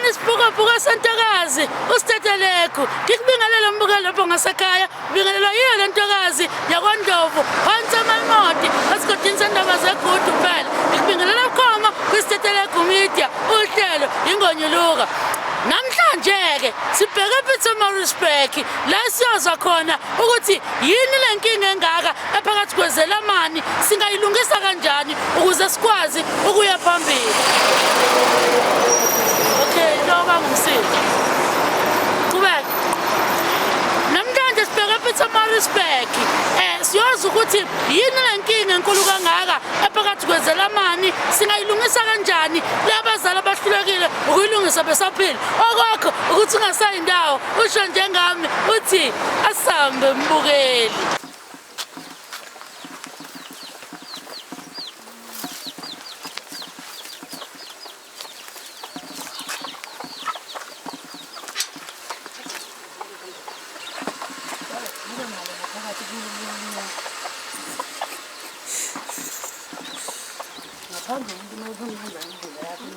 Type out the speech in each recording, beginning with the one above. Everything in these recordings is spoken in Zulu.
Isibhukabhuka sentokazi uStetelegu. Ngikubingelele mbukeli lapho ngasekhaya, ubingelelwa yiyo le ntokazi yakwaNdlovu phansi eMalmoti esigodini sendaba zegudu phela. Ngikubingelela bukhoma kwiStetelegu Media, uhlelo ingonyuluka. Namhlanje-ke sibheke ePietermaritzburg la siyozwa khona ukuthi yini le nkinga engaka ephakathi kwezelamani singayilungisa kanjani ukuze sikwazi ukuya phambili. Okay, lo bangumsindo. Qhubeka. Namhlanje sibheke ePietermaritzburg. Siyoza ukuthi yini le nkinga enkulu kangaka ephakathi kwezelamani singayilungisa kanjani labazali abahlulekile ukuyilungisa besaphila. Okwakho ukuthi ungasayi ndawo usho njengami uthi asambe mbukeli. Ngaphandle umuntu uma ufuna indlela yakho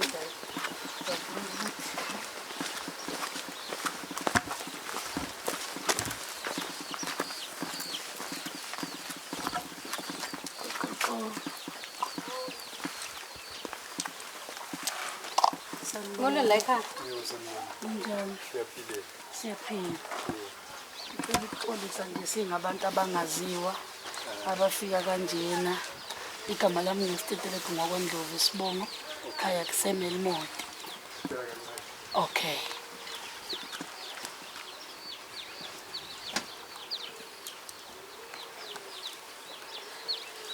Molo la ekhaya. Unjani? Siyaphila. Siyaphila. Ngicela ukuxolisa nje singabantu abangaziwa abafika kanjena. Igama lami nguStetelegu ngakwaNdlovu isibongo. Ekhaya kuseMelmoth. Okay.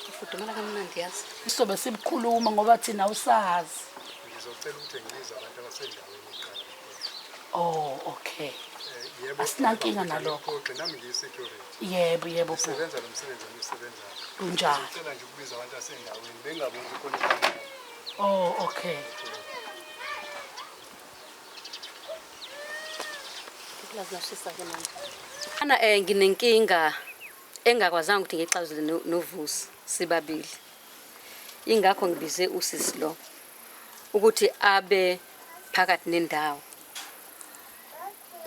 Ufudumala kamnandi yazi. Sizobe sibukhuluma ngoba thina usazi. Ngizocela ukuthi ngibize abantu abasendaweni kuqala. Oh, okay. Yebo. Asinankinga nalokho. Ngiphoxe nami ngiyi-security. Yebo, yebo bhuti. Ngisebenza lo msebenzi engiwusebenzayo. Kunjalo. Ngizocela nje ukubiza abantu asendaweni bengaboni ukuthi khona inkinga. Oh, okay. Ipulazi lashisa ke manje. Ana nginenkinga engakwazanga ukuthi ngixazulule noVusi sibabili. Ingakho ngibize usisi lo ukuthi abe phakathi nendawo.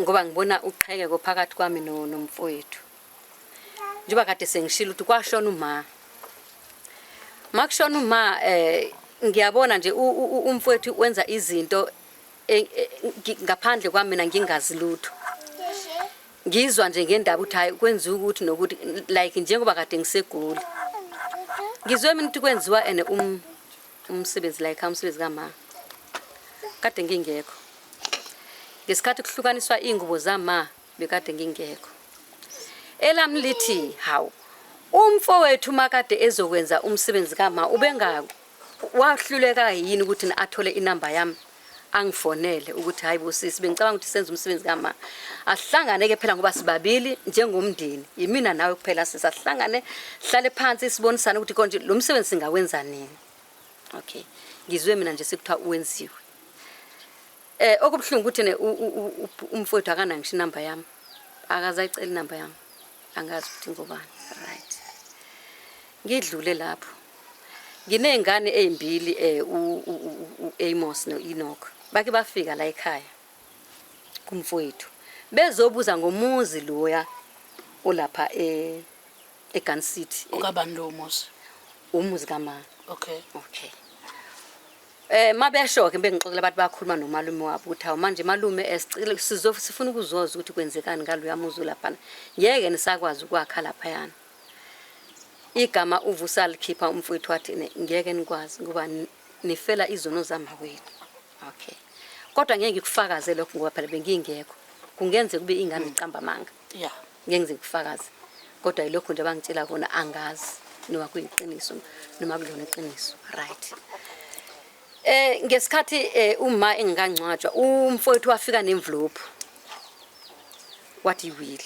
Ngoba ngibona uqhekeko phakathi kwami nomfowethu. Njengoba kade sengishilo ukuthi kwashona uma. Makushona uma ngiyabona nje umfowethu wenza izinto ngaphandle kwami mina ngingazi lutho. Ngizwa nje ngendaba ukuthi hayi kwenziwa ukuthi nokuthi like njengoba kade ngisegoli. Ngizwe mina ukuthi kwenziwa ene umsebenzi like umsebenzi kama. Kade ngingekho. Ngesikhathi kuhlukaniswa ingubo zama bekade ngingekho. Elami lithi hawu umfowethu makade ezokwenza umsebenzi kama ubenga wahluleka yini ukuthi athole inamba yami angifonele ukuthi hayi bosisi bengicabanga ukuthi senze umsebenzi kama. Asihlangane ke phela ngoba sibabili njengomndeni, yimina nawe kuphela sisi, asihlangane hlale phansi sibonisane ukuthi konje lo msebenzi singawenza nini. Okay, ngizwe mina nje sekuthiwa uwenziwe. Okubuhlungu ukuthi ne umfowethu akanayo ngisho inamba yami, akaze ayicela inamba yami, angazi ukuthi ngobani. Right, ngidlule lapho. Nginey'ngane ey'mbili u-Amos no-Enoch, bake bafika la ekhaya kumfowethu bezobuza ngomuzi loya olapha eGun City. Okabani lowo muzi? Umuzi kama. Okay. Okay. Mabesho ke bengixoxela abantu bakhuluma nomalume wabo ukuthi hawu manje malume sicela sifuna ukuzoza ukuthi kwenzekani ngaloya muzi laphana. Ngeke nisakwazi ukwakha laphayana. Igama uVusi alikhipha umfowethu wathi ngeke nikwazi ngoba nifela izono zamakwenu. Okay. Kodwa ngeke ngikufakaze lokho ngoba phela bengingekho. Kungenzeka kube ingane iqamba amanga. Yeah. Ngeke ngize ngikufakaze. Kodwa yilokho nje abangitshela kona angazi noma kuyiqiniso noma kulona iqiniso. Right. Ngesikhathi uma engikangcwatshwa umfowethu wafika nemvlophu. Wathi iwili.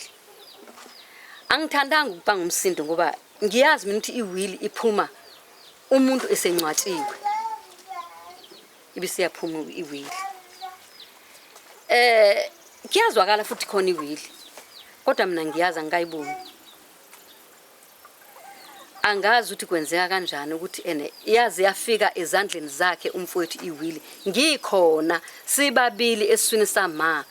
Angithandanga ukubanga umsindo ngoba ngiyazi mina ukuthi iwili iphuma umuntu esengcwatshiwe. Ibisiyaphuma iwili. Kuyazwakala futhi khona iwili. Kodwa mina ngiyazi angikayiboni. Angazi ukuthi kwenzeka kanjani ukuthi ene yaze yafika ezandleni zakhe umfowethu iwili ngikhona sibabili esiswini sama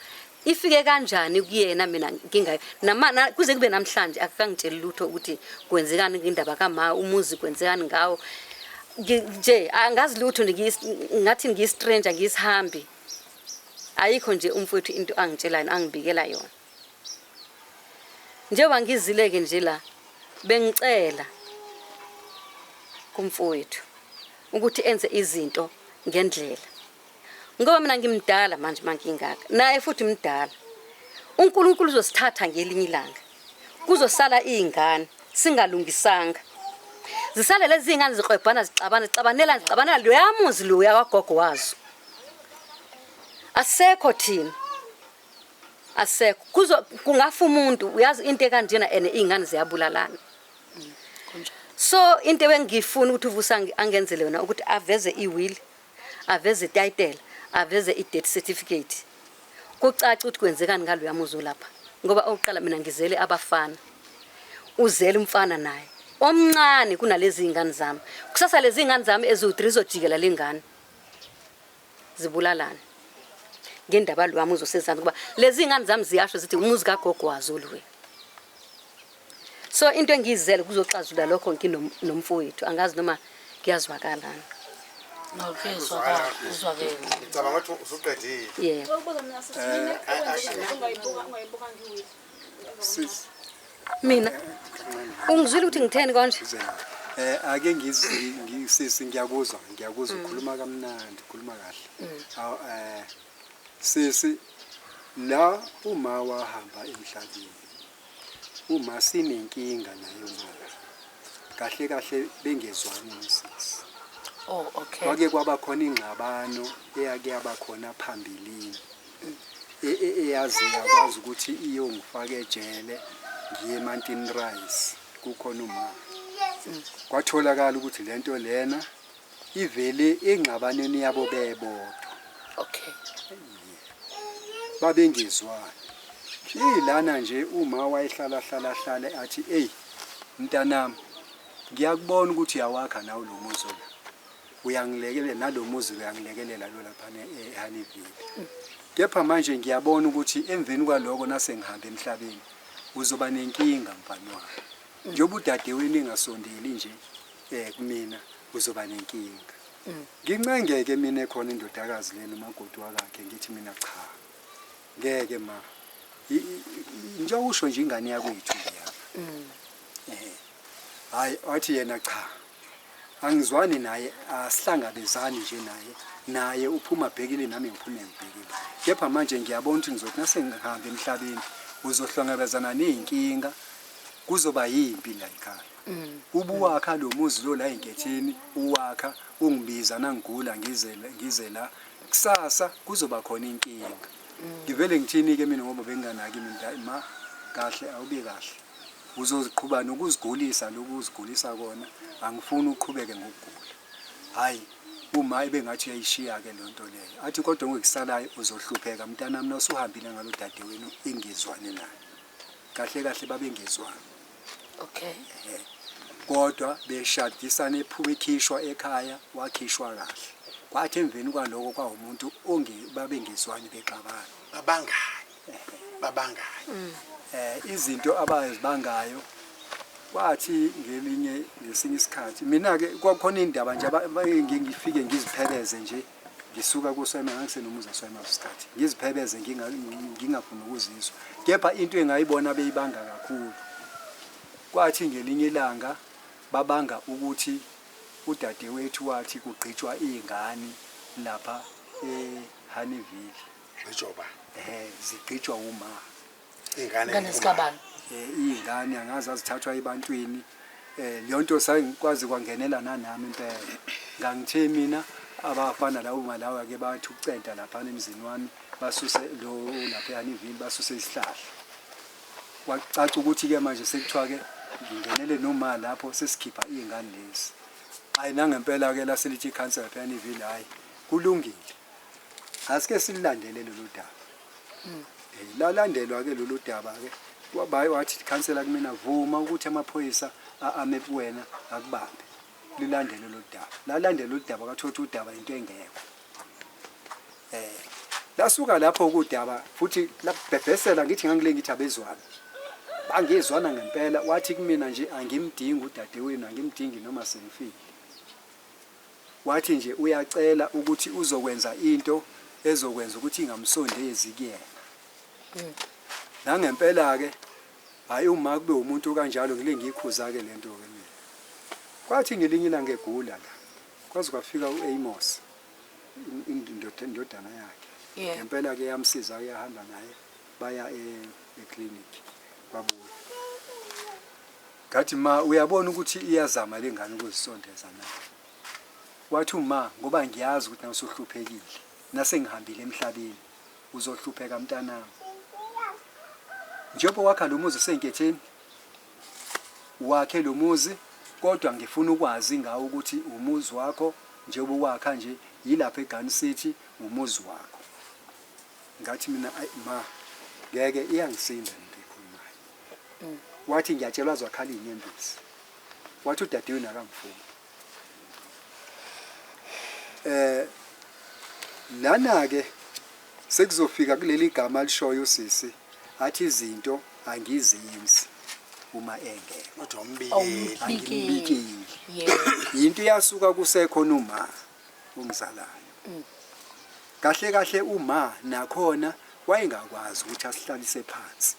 ifike kanjani kuyena mina ngingayo nama kuze kube namhlanje akakangitsheli lutho ukuthi kwenzekani ngendaba kama umuzi kwenzekani ngawo nje angazi lutho ngathi ngiyi-stranger ngiyisihambi ayikho nje umfowethu into angitshelayo angibikela yona Njengoba ngizile-ke nje la, bengicela kumfowethu ukuthi enze izinto ngendlela. Ngoba mina ngimdala manje mangingaka, naye futhi mdala. UNkulunkulu uzosithatha ngelinye ilanga. Kuzosala iy'ngane singalungisanga. Zisale lezi zingane ziklwebhana zixabana zixabanela zixabanela loya muzi loya wagogo wazo. Asekho thina. Asekho. Kuzo kungafa umuntu uyazi into ekanjena ene iy'ngane ziyabulalana. So into ebengifuna ukuthi uVusi angenzele yona ukuthi aveze i-will, aveze itayitela, aveze i-death certificate. Kucace ukuthi kwenzekani ngaloya muzi olapha. Ngoba okokuqala mina ngizele abafana. Uzele umfana naye. Omncane kunalezi iy'ngane zami. Kusasa lezi iy'ngane zami eziwu-three zizojikela le ngane. Zibulalane. Ngendaba lowa muzi osezansi kuba lezi iy'ngane zami ziyasho zithi umuzi kagogo wazo loya. So into engiyizele kuzoxazulula lokho nginomfowethu angazi noma kuyazwakala. No, kuyezwakala, kuzwakele. Ngicabanga ukuthi usuqedile. Yebo. Ukubuza mina sisi mina ungayibuka ungayibuka ngiwile. Sis Mina ungizwile ukuthi ngitheni konje? Eh ake ngizi ngisisi ngiyakuzwa ngiyakuzwa ukhuluma kamnandi ukhuluma kahle. Aw eh sisi la uma wahamba emhlabeni uma sinenkinga naye uma kahle kahle bengezwani nosisi. Oh, okay. Kwake kwaba khona ingxabano eyake yaba khona phambilini. Eyaze yakwazi ukuthi iyongifaka ejele ngiye eMountain Rise kukhona uma. Kwatholakala ukuthi lento lena ivele engxabaneni yabo bebodwa. Okay. Babengezwani. Ilana nje uma wayehlala hlala hlale athi ey mntanami ngiyakubona ukuthi uyawakha nawe lo muzi lo. Uyangilekelela nalo muzi uyangilekelela lo lapha eHoneyville. Kepha manje ngiyabona ukuthi emveni kwaloko nase ngihamba emhlabeni uzoba nenkinga mfana wami. Njengoba udadewenu engasondeli nje eh kumina uzoba nenkinga. Ngincengeke mina khona indodakazi lena umakoti wakakhe ngithi mina cha. Ngeke ma. Njengoba usho nje ingane yakwethu leya. Eh. Hayi wathi yena cha. Angizwani naye asihlangabezani nje naye. Naye uphuma bhekile nami ngiphume ngibhekile. Kepha manje ngiyabona ukuthi ngizothi nase ngihamba emhlabeni uzohlangabezana nezinkinga kuzoba yimpi la ekhaya. Ubuwakha lo muzi lo la enkethini uwakha ungibiza nangigula ngize ngize la kusasa kuzoba khona inkinga. Ngivele ngithini ke mina ngoba benginganaki mina ma kahle awube kahle. Uzoziqhuba nokuzigulisa lokhu uzigulisa kona angifuni uqhubeke ngokugula. Hayi uma ebengathi uyayishiya ke lonto leyo. Athi kodwa ngokusalayo uzohlupheka mntanami nasuhambile ngalo dadewenu ingizwane naye. Kahle kahle babengezwani. Okay. Kodwa beshadisana ephuka ekhishwa ekhaya wakhishwa kahle. Kwathi emveni kwaloko kwawumuntu onge babengezwani bexabana. Babangani. Babangani. Izinto abazibangayo kwathi ngelinye ngesinye isikhathi mina ke kwakhona indaba nje ngifike ngiziphebeze nje ngisuka kuSwayima ngangisenomuzi waSwayima isikhathi ngiziphebeze ngingafuni ukuzizwa kepha into engayibona beyibanga kakhulu kwathi ngelinye ilanga babanga ukuthi udadewethu wathi kugqitshwa izingane lapha eHoneyville. Gqitshwa Zigqitshwa uma. Ingane Ingane zikabani? Iy'ngane angazi azithathwa ebantwini leyo nto sangikwazi kwangenela nanami impela. Ngangithe mina abafana lawo malawa ke bathi ukucenta laphana emzini wami basuse lo lapha eHoneyville basuse isihlahla. Kwacaca ukuthi ke manje sekuthiwa ke ngingenele noma lapho sesikhipha iy'ngane lezi. Hayi nangempela ke laselithi ikhansela lapha eHoneyville hhayi kulungile. Asike silandele lolu daba. Lalandelwa ke lolu daba ke. Wabaye wathi ikhansela kumina vuma ukuthi amaphoyisa ame kuwena akubambe lilandele lolu daba lalandela lolu daba kwathiwa ukuthi udaba into engekho. Lasuka lapho kudaba futhi labhebhesela ngithi ngangile ngithi abezwana. Bangezwana ngempela wathi kumina nje angimdingi udadewenu angimdingi noma sengifile. Wathi nje uyacela ukuthi uzokwenza into ezokwenza ukuthi ingamsondezi kuyena. Nangempela ke hayi uma kube umuntu kanjalo ngile ngiyikhuza ke lento ke mina. Kwathi ngelinye ilanga egula la kwaze kwafika uAmos indodana yakhe. Ngempela ke yamsiza yahamba naye baya eclinic babuya. Ngathi ma uyabona ukuthi iyazama lengane ukuzisondeza na. Wathi uma ngoba ngiyazi ukuthi nawe usuhluphekile nasengihambile emhlabeni uzohlupheka mntanami. Njengoba wakha lo muzi usenketheni wakhe lo muzi kodwa ngifuna ukwazi ngawo ukuthi umuzi wakho njengoba wakha nje yilapha eGun City umuzi wakho. Ngathi mina ayi ma ngeke iyangisinda lento ekhulumayo. Wathi ngiyatshelwa zwakhala inyembezi. Wathi udadewenu akamfuni. Lana ke sekuzofika kuleli gama alishoyo usisi athi izinto angizenzi uma engekho. Kodwa umbikeli. Angimbikeli. Yinto iyasuka kusekhona uma ongizalayo. Kahle kahle uma nakhona wayengakwazi ukuthi asihlalise phansi.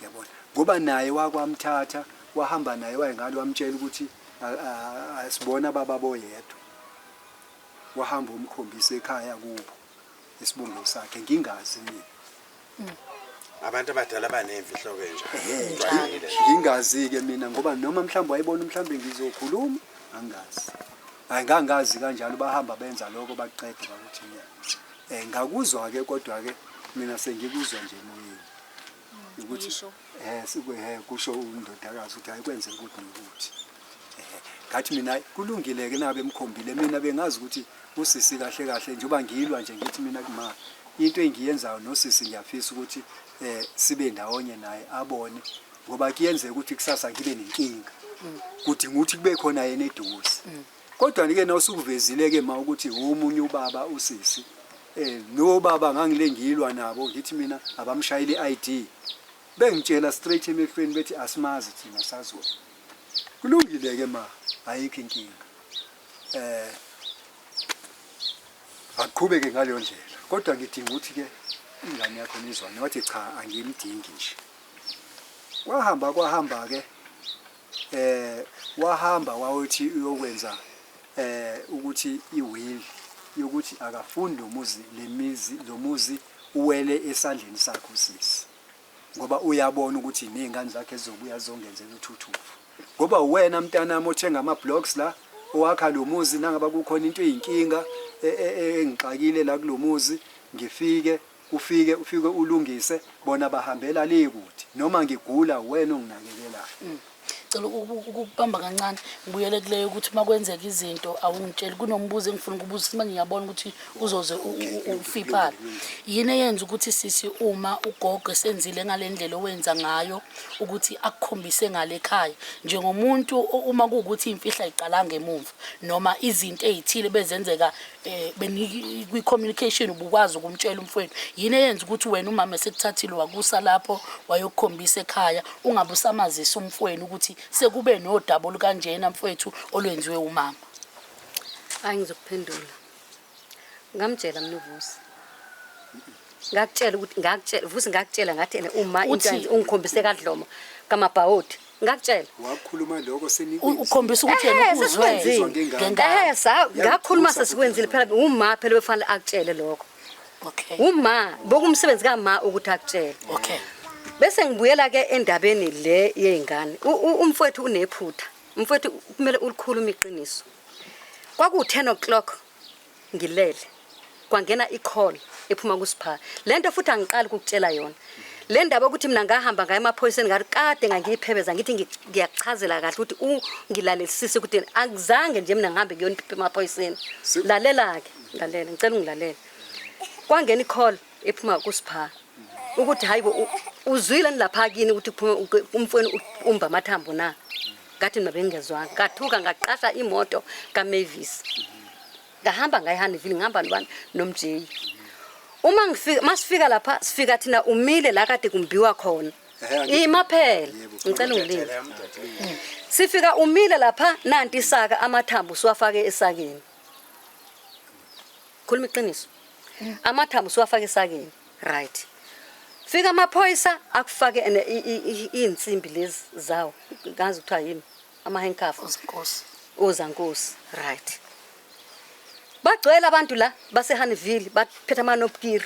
Yabona ngoba naye wakwamthatha wahamba naye wayengalo wamtshela ukuthi asibona baba boyedwa. Wahamba umkhombisa ekhaya kubo isibongo sakhe ngingazi mina. Abantu abadala banemfihlo ke nje. Ngingazi ke mina ngoba noma mhlawumbe wayibona mhlawumbe ngizokhuluma angazi. Ayingangazi kanjalo bahamba benza lokho baqede bakuthi nya. Ngakuzwa ke kodwa ke mina sengikuzwa nje emoyeni. Ukuthi kusho undodakazi ukuthi ayikwenze ukuthi nokuthi. Ngathi mina kulungile ke nabe emkhombile mina bengazi ukuthi usisi kahle kahle njengoba ngilwa nje ngithi mina kuma into engiyenzayo nosisi ngiyafisa ukuthi sibe ndawonye naye abone ngoba kuyenzeka ukuthi kusasa ngibe nenkinga. Kudinga ukuthi kube khona yena eduze. Kodwa ke nawusukuvezile ke ma ukuthi omunye ubaba usisi no baba ngangile ngilwa nabo ngithi mina abamshayile iID bengitshela straight emehlweni bethi asimazi thina sazi wena. Kulungile ke ma ayikho inkinga. Aqhubeke ngaleyo ndlela kodwa ngidinga ukuthi ke ingane yakho nizwane wathi cha angimdingi nje. Kwahamba kwahamba ke wahamba wayothi uyokwenza ukuthi iwill yokuthi akafundi umuzi lemizi lomuzi uwele esandleni sakhe usisi ngoba uyabona ukuthi nezingane zakhe zizobuya zizongenzela uthuthuvu ngoba wena mntanami othenga ama blocks la owakha lo muzi nangaba kukhona into eyinkinga engixakile la kulomuzi ngifike ufike ufike ulungise bona bahambela le kude noma ngigula wena onginakekelayo. Cela ukubamba kancane ngibuyele kuleyo ukuthi uma kwenzeka izinto awungitsheli kunombuzo engifuna ukubuza manje ngiyabona ukuthi uzoze ufiphale. Yini eyenza ukuthi sisi uma ugogo esenzile ngalendlela owenza ngayo ukuthi akukhombise ngale ekhaya njengomuntu uma kuwukuthi imfihla iqalanga emuva noma izinto ezithile bezenzeka kwi-communication ubukwazi ukumtshela umfowenu, yini eyenza ukuthi wena umama esekuthathile wakusa lapho wayokukhombisa ekhaya ungabe usamazisa umfowenu ukuthi sekube nodaba olukanjena mfowethu olwenziwe umama? Hayi ngizokuphendula. Ngamtshela mina uVusi. Ngakutshela ukuthi ngakutshela Vusi ngakutshela ngathi ene uma into ungikhombise kaDlomo kaMabhawodi. Ngakutshela. Wakhuluma lokho senikwenza. Ukhombisa ukuthi yena ukuzwe ngengane. Ngakhuluma sesikwenzile phela uma phela befanele akutshele lokho. Okay. Uma bokumsebenzi kama ukuthi akutshele. Okay. Bese ngibuyela ke endabeni le yezingane. Umfowethu unephutha. Umfowethu kumele ulikhulume iqiniso. Kwaku 10 o'clock ngilele. Kwangena i-call ephuma kuSipha. Lento futhi angiqali ukukutshela yona. Le ndaba ukuthi mina ngahamba ngaye emaphoyiseni ngathi kade ngangiyiphebeza ngithi ngiyachazela kahle ukuthi ungilalelisise ukuthi akuzange nje mina ngihambe ngiyoniphipha emaphoyiseni. Lalela ke, lalela, ngicela ungilalele. Kwangena i-call ephuma kuSipha ukuthi hayibo uzwile lapha kini ukuthi kuphuma umfweni umba amathambo na. Ngathi mina bengingezwanga. Ngathuka ngaqasha imoto kaMavis. Ngahamba ngaya eHoneyville ngihamba nobani noMjeyi. Uma ngifika masifika lapha sifika thina umile la kade kumbiwa khona. Ehhe, angithi- Ima phela. Yebo. Ngicela ungilinde. Sifika umile lapha nanti isaka amathambo siwafake esakeni. Khuluma iqiniso. Amathambo siwafake esakeni. Right. Fika amaphoyisa akufake ene iy'nsimbi lezi zawo. Ngazi kuthiwa yini? Ama-handcuff. Nkosi. Ozankosi. Right. Bagcwele abantu la baseHoneyville baphethe amanobukiri.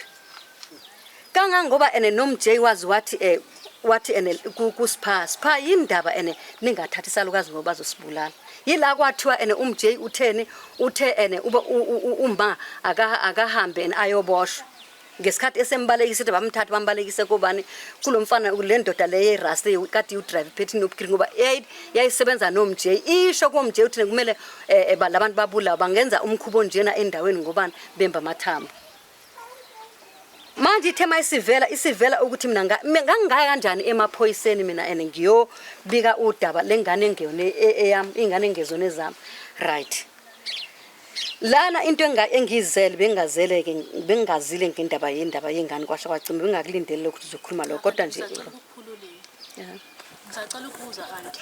Kangangoba ene noMJ wazi wathi wathi ene kuSpha Spha yindaba ene ningathathi isalukazi ngoba bazosibulala. Yila kwathiwa ene uMJ utheni uthe ene uba uma akahambe ene ayoboshwa. Ngesikhathi esembalekise ukuthi bamthathe bambalekise kobani kulo mfana le ndoda le yerasta kade iwudrive iphethe inobukiri ngoba yayisebenza noMJ isho koMJ ukuthi kumele labantu babulawa bangenza umkhubo onjena endaweni ngobani bemba amathambo. Manje ithe mayisivela isivela ukuthi mina ngangingaya kanjani emaphoyiseni mina ene ngiyobika udaba lengane engeyona eyami ingane engezona ezami. Right. Lana into engiyizele bengingazele ke bengingazile ngendaba yendaba yengane kwasha kwacima bengakulindele lokhu uzokhuluma lokho kodwa nje Ngisacela ukukhululeka. Ngisacela ukubuza anti.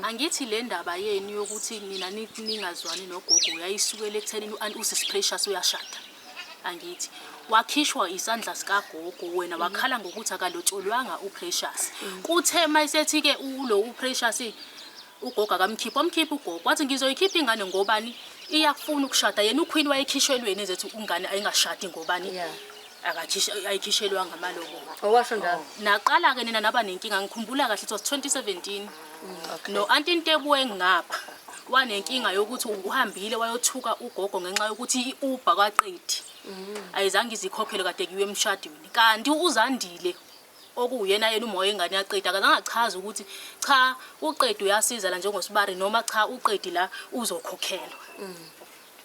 Angithi le ndaba yenu yokuthi nina ningazwani nogogo yayisukela ekuthenini u-anti uSis Precious uyashada. Angithi wakhishwa isandla sikagogo wena wakhala ngokuthi akalotsholwanga uPrecious. Kuthe mayisethi ke ulo uPrecious ugogo akamkhipha wamkhipha ugogo wathi ngizoyikhipha ingane ngobani iyafuna ukushada yena uQueen wayekhishelweni ezethu ingane ayingashadi ngobani akakhisha ayikhishelwanga amalobolo. Owasho njalo. Naqala ke nina naba nenkinga ngikhumbula kahle it was 2017. No anti Ntebu engapha wanenkinga yokuthi uhambile wayothuka ugogo ngenxa yokuthi iUber kwaqedi. Ayizange izikhokhele kade kuyiwe emshadweni. Kanti uZandile okuwuyena yena umoya engane yaqeda akazange achaze ukuthi cha uqedi uyasiza la njengosibari noma cha uqedi la uzokhokhelwa.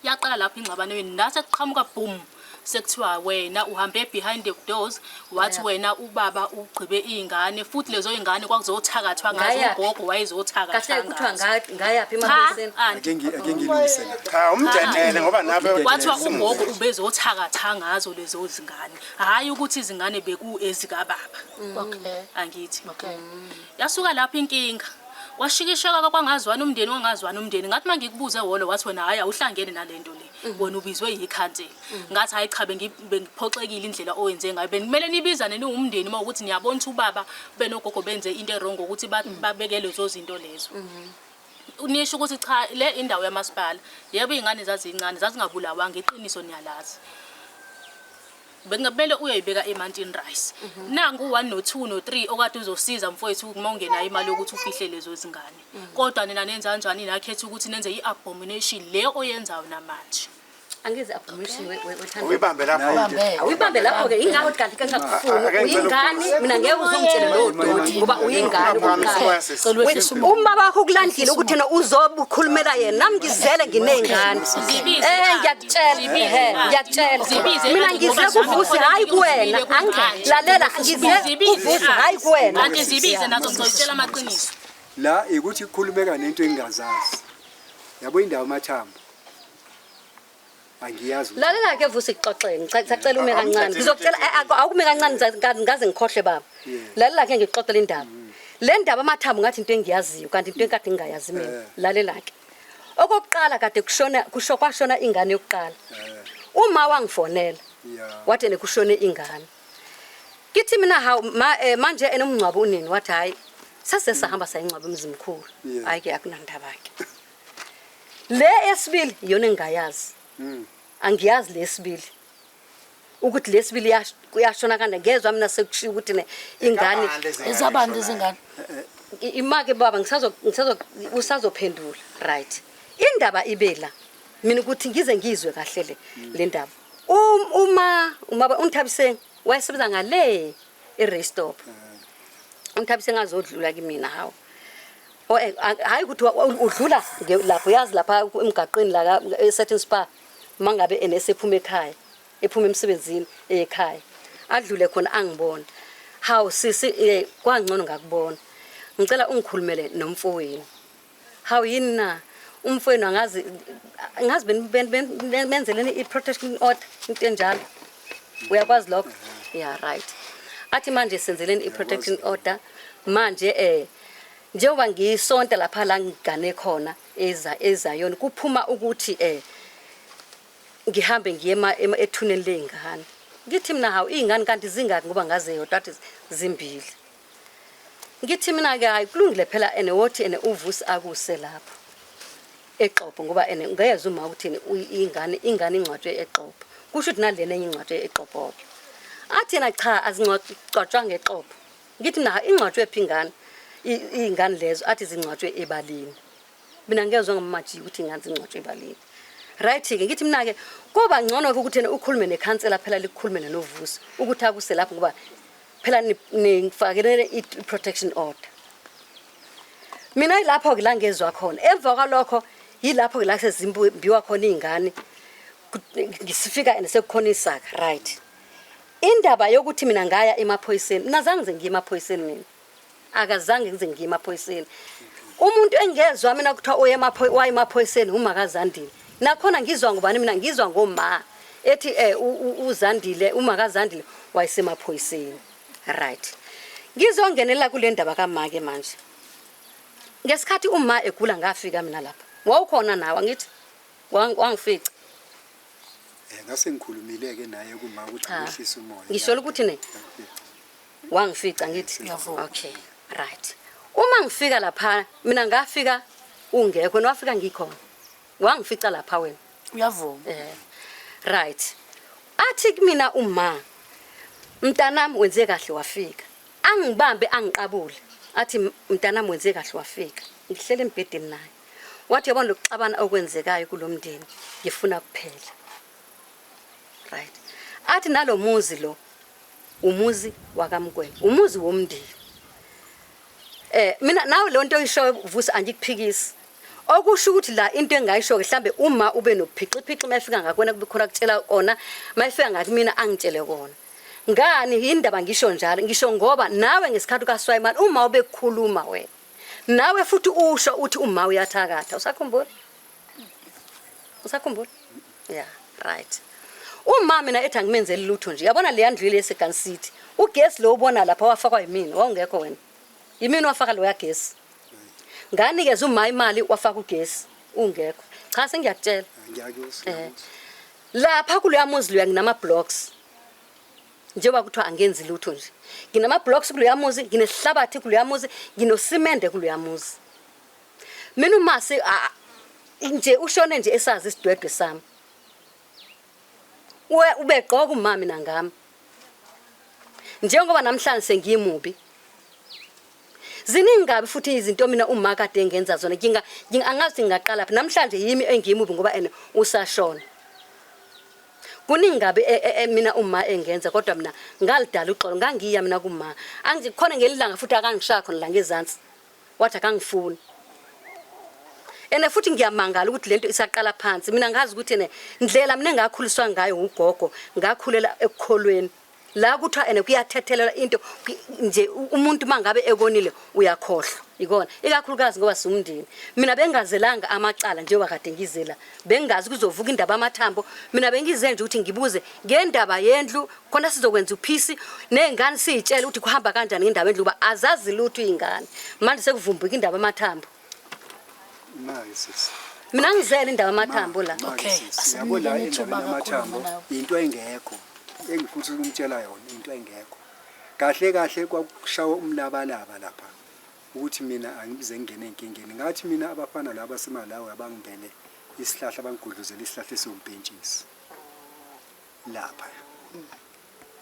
Yaqala lapho ingxabano yenu nase kuqhamuka boom sekuthiwa wena uhambe behind the doors wathi wena ubaba ugqibe izingane futhi lezo izingane kwakuzothakathwa ngazo Ngayaphi? ugogo wayezothakathwa Kahle kuthiwa ngazo. ngayaphi Cha emaphoyiseni? anti Ake ngilungise la. Cha umdedele ngoba nabe kwathiwa ugogo ubezothakatha ngazo lezo zingane hhayi ukuthi izingane beku ezikababa. Okay. Angithi. Okay. Yasuka lapho inkinga. Washikisheka kwangazwana umndeni wangazwana umndeni. Ngathi mangikubuze wolo wathi wena hayi awuhlangene nalento le. Wena ubizwe yikhansela. Ngathi hayi cha bengiphoxekile indlela owenze ngayo. Bekumele nibizane niwumndeni uma ukuthi niyabona ukuthi ubaba benogogo benze into erong ukuthi babeke lezo zinto lezo. Nisho ukuthi cha le indawo yamasipala. Yebo izingane zazincane zazingabulawanga iqiniso niyalazi. Bekungamele uyoyibeka eMountain Rice. Nangu 1 no 2 no 3 okade uzosiza mfowethu uma ungenayo imali yokuthi ufihle lezo zingane. Kodwa nina nenza kanjani nakhetha ukuthi nenze iabomination le oyenzayo namanje. Angize abomination wethanda. Uyibambe lapho. Awuyibambe lapho ke ingakho kanti ke ngakufuni Ake ngicela uyingane mina ngeke uzongitshele lowo doti ngoba uyingane okokuqala. Cela wehlise umoya. Uma bakho ukulandile ukuthi yena uzobukhulumela yena nami ngizele nginezingane. Zibize Ngiyakutshela Zibize ngiyakutshela. Zibize Mina aunty, ngize ngoba kuVusi hayi kuwena. ngizwile kumanje. Lalela ngize Zibize kuVusi hayi kuwena. Anti zibize nazo ngizotshela amaqiniso. La ukuthi kukhulumeka nento engingazazi. Yabo indawo amathambo. Angiyazi. Lalela ke Vusi kuxoxele ngisacela ume kancane. Ngizokutshela awukume kancane ngaze ngikhohle baba. Lalela ke ngikuxoxele indaba. Le ndaba amathambo ngathi into engiyaziyo kanti into enkade ngingayazi mina. Lalela ke. Okokuqala kade kushona kusho kwashona ingane yokuqala. Uma wangifonela wathi ene kushone ingane. Kithi mina hawu manje enomngcwabo unini wathi hayi sase sahamba sayingcwaba emzimkhulu. Hayi ke akunandaba ke. Le esibili iyona engingayazi. Angiyazi lesibili. Ukuthi lesibili kuyashona kanje ngezwe mina sekushiya ukuthi ne ingane Ezabantu izingane. Imake baba ngisazo usazophendula right. Indaba ibe la. Mina ukuthi ngize ngizwe kahle le ndaba. Uma uma uNthabiseng wayesebenza ngale eRace Stop. uNthabiseng azodlula kimi hawo. Hayi ukuthi udlula lapho uyazi lapha emgaqweni la eSatin Spa mangabe enesephuma ekhaya ephuma emsebenzini ekhaya adlule khona angibona. Hawu sisi kwangcono ngakubona. Ngicela ungikhulumele nomfowenu. Hawu yini na? Umfowenu angazi angazi benzeleni i-protection order into enjalo. Uyakwazi lokho? Yeah, right. Athi manje senzeleni i-protection order. Manje njengoba ngisonta lapha la ngigane khona eza ezayona kuphuma ukuthi ngihambe ngiye ethuneni ley'ngane. Ngithi mina hawu iy'ngane kanti zingaki ngoba ngaze yodwa athi zimbili. Ngithi mina-ke hayi kulungile phela ene wothi ene uVusi akuse lapho eXobho ngoba ene ngezwa uma ukuthi ene ingane ingcwatshwe eXobho. Kusho ukuthi nalena enye ingcwatshwe eXobho-ke. Athi yena cha azingcwatshwanga eXobho. Ngithi mina ingcwatshwe phi ingane? Iy'ngane lezo athi zingcwatshwe ebaleni. Mina ngezwa ngamaji ukuthi ingane zingcwatshwe ebaleni. Right-ke ngithi mina-ke koba ngcono-ke ukuthi ena ukhulume nekhansela phela likhulume noVusi ukuthi akuse lapho ngoba phela nifakelele i-protection order. Mina yilapho-ke la ngezwa khona. Emva kwalokho yilapho-ke la sezimbiwa khona iy'ngane ngisifika and sekukhona isaka right. Indaba yokuthi mina ngaya emaphoyiseni, mina zange ngize ngiye emaphoyiseni mina. Akazange ngize ngiye emaphoyiseni. Umuntu engezwa mina kuthiwa uye waya emaphoyiseni uMakaZandile. Nakhona ngizwa ngubani mina ngizwa ngoma ethi uZandile uMakaZandile wayesemaphoyiseni. Right. Ngizongenela kule ndaba kamake manje. Ngesikhathi uma egula ngafika mina lapha. Wawukhona nawe angithi? Wangifica. Ngase ngikhulumile ke naye kuma ukuthi Cha. wehlise umoya. Ngisho ukuthi ne wangifica ngithi Ngiyavuma. okay right. Uma ngifika lapha mina ngafika ungekho wena wafika ngikhona. Wangifica lapha wena. Uyavuma. Right. Athi kumina uma mntanami wenze kahle wafika. Angibambe angiqabule. Athi mntanami wenze kahle wafika. Ngihlele embhedeni naye. Wathi yabona lokuxabana okwenzekayo kulomndeni ngifuna kuphela. Right. Athi nalomuzi lo umuzi wakaMkwena, umuzi womndeni. Mina nawe le nto oyishoyo Vusi angikuphikisi. Okusho ukuthi la into engayisho ke mhlambe uma ube nophixiphixi mayifika ngakwena kube khona kutshela kona, mayifika ngakumina angitshele kona. Ngani indaba ngisho njalo, ngisho ngoba nawe ngesikhathi kaSwayimane uma ubekukhuluma wena. Nawe futhi usho uthi uma uyathakatha, usakhumbula? Usakhumbula? Yeah, right. Uma mina ethi angimenzeli lutho nje. Yabona le yandlu le eseGun City. Ugesi lo ubona lapha wafakwa yimina, wawungekho wena. Yimina wafaka lo yagesi. Nganikeza uma imali wafaka ugesi ungekho. Cha sengiyakutshela. Ngiyakuzwa. Lapha kuloya muzi loya nginama blocks. Njengoba kuthiwa angenzi lutho nje. Nginama blocks kuloya muzi, nginesihlabathi kuloya muzi, nginosimende kuloya muzi. Mina umase nje ushone nje esazi isidwedwe sami. Ubegqoka umama mina ngami. Njengoba namhlanje sengiyimubi. Ziningi kabi futhi izinto mina uma kade engenza zona angazi ngingaqala phi namhlanje yimi engiyimubi ngoba ene usashona. Kuningi kabi mina uma engenza kodwa mina ngalidala uxolo ngangiya mina kuma. Angikhona ngelilanga futhi akangishaya khona la ngezansi. Wathi akangifuni. Ene futhi ngiyamangala ukuthi lento isaqala phansi. Mina ngazi ukuthi ene ndlela mina engakhuliswa ngayo ugogo, ngakhulela ekukholweni. La kuthiwa ene kuyathethelelwa into nje umuntu mangabe ekonile uyakhohlwa. Ikona ikakhulukazi ngoba siwumndeni. Mina bengazelanga amacala njengoba kade ngizela. Bengazi kuzovuka indaba amathambo. Mina bengize nje ukuthi ngibuze ngendaba yendlu khona sizokwenza uphisi nezingane siyitshele ukuthi kuhamba kanjani ngendaba yendlu kuba azazi lutho izingane. Manje sekuvumbuka indaba amathambo. Manje sisi. Mina ngizele indaba amathambo la. Okay, Yabo la asimnikeni ithuba indaba yamathambo kakhulu nawe. into engekho engifuna ukumtshela yona into engekho. Kahle kahle kwakushawa umlabalaba lapha ukuthi mina angibize ngingene enkingeni. Ngathi mina abafana laba baseMalawi abangibele isihlahla abangigudluzela isihlahla esiwumpentshisi lapha.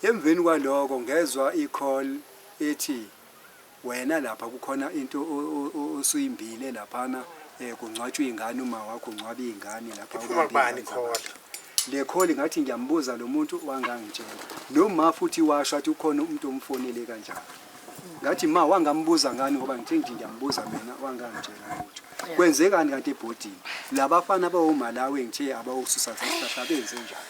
Emveni kwaloko ngezwa i-call ethi wena lapha kukhona into osuyimbile laphana kungcwatshwa ingane uma wakho ungcwaba ingane lapha. Iphuma kubani i-call? Le call ngathi ngiyambuza lo muntu wangangitshela. Noma futhi washo athi ukhona umuntu omfonele kanjalo. Ngathi ma wangambuza ngani ngoba ngithe nje ngiyambuza mina wangangitshela lutho. Kwenzekani kanti ebhodini? Labafana bawoMalawi ngithe abawususa isihlahla benze njani?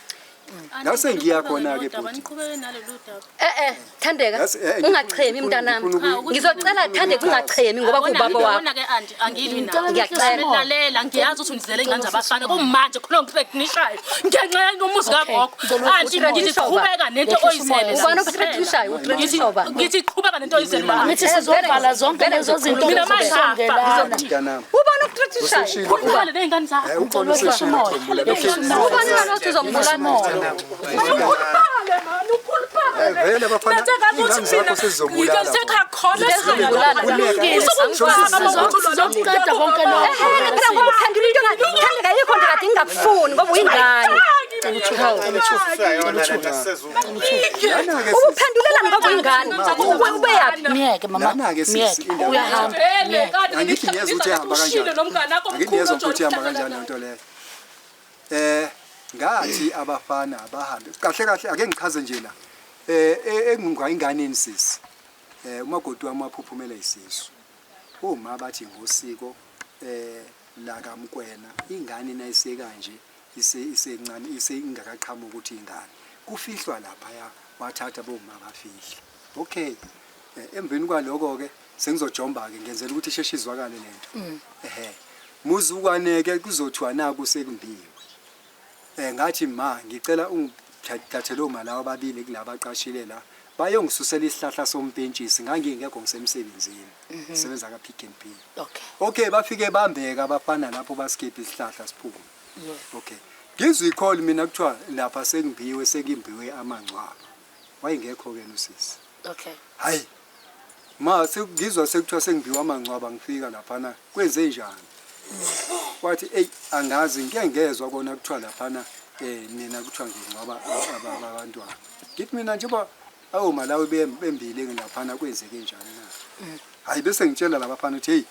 La sengiya khona-ke bhuti. Niqhubeke nalolu daba. Eh eh, Thandeka, Yazi, ungachemi mntanami. Cha, Ngizocela Thandeka ungachemi ngoba kuwubaba wakho. Yabona ke anti angilwi nawe. Ngiyacela. Lalela, ngiyazi ukuthi unizele ingane zabafana kumanje khona ngikuthreatenishayo. Ngenxa yomuzi kagogo. Ngicela Anti ngithi qhubeka nento oyizele. Ubani okuthreatenishayo? Uthreatenisha ubani? Ngithi qhubeka nento oyizele la. Ngithi Eh, sizovala zonke vele lezo zinto Mina manje zobusongelana. Mntanami. Ubani okuthreatenishayo? Useshilo. Khuluma ney'ngane zakho. Ukhona useshilo Khumbula. Ubani lona othi uzombulala? Vele abafana iy'ngane zakho sezizobulala. Sizokuqeda konke lokho. Ehhe, phela ngoba uphendula into Thandeka ayikho nto kade ngingakufuni ngoba uyingane. Usuyayona lento asisezukuthi. Lana-ke sisi, Ubuphendulelani ngoba uyingane? Ubeyaphi? Myeke mama. Lana-ke sisi, Myeke. indaba Uyahamba. Myeke. Angithi ngiyezwa ukuthi ihamba kanjani. Angithi ngiyezwa ukuthi ihamba kanjani lento leyo. Ngathi abafana abahambe. Kahle kahle ake ngichaze nje la. Enginganeni sisi. Umakoti wami waphuphumela isisu. Uma bathi ngosiko la kaMkwena ingane nayiseka nje isencane isengakaqhamuki ukuthi ingane. Kufihlwa lapha ya wathatha boma bafihla. Okay. Emveni kwaloko ke sengizojomba ke ngenzela ukuthi isheshe izwakale lento. Ehhe. Muzukwane ke kuzothiwa naku sekumbiwe. Ngathi ma ngicela ungithathele oma lawa ababili kulaba aqashile la bayongisusela isihlahla sompentshisi ngangingekho ngisemsebenzini. Sebenza ka Pick n Pay. Okay. Okay bafike bambeka abafana lapho baskiphe isihlahla siphume. Yeah. Okay. Ngizwe i-call mina kuthiwa lapha sengimbiwe sekimbiwe amangcwaba. Wayengekho ke nosisi. Okay. Hayi. Ma sekugizwa sekuthiwa sengimbiwe amangcwaba ngifika laphana kwenze njani? Wathi ey angazi ngike ngezwa kona kuthiwa laphana nina kuthiwa ngingcwaba abantwana. Ngithi mina njengoba awu Malawi bembile laphana kwenzeke njani na? Hayi bese ngitshela labafana ukuthi hey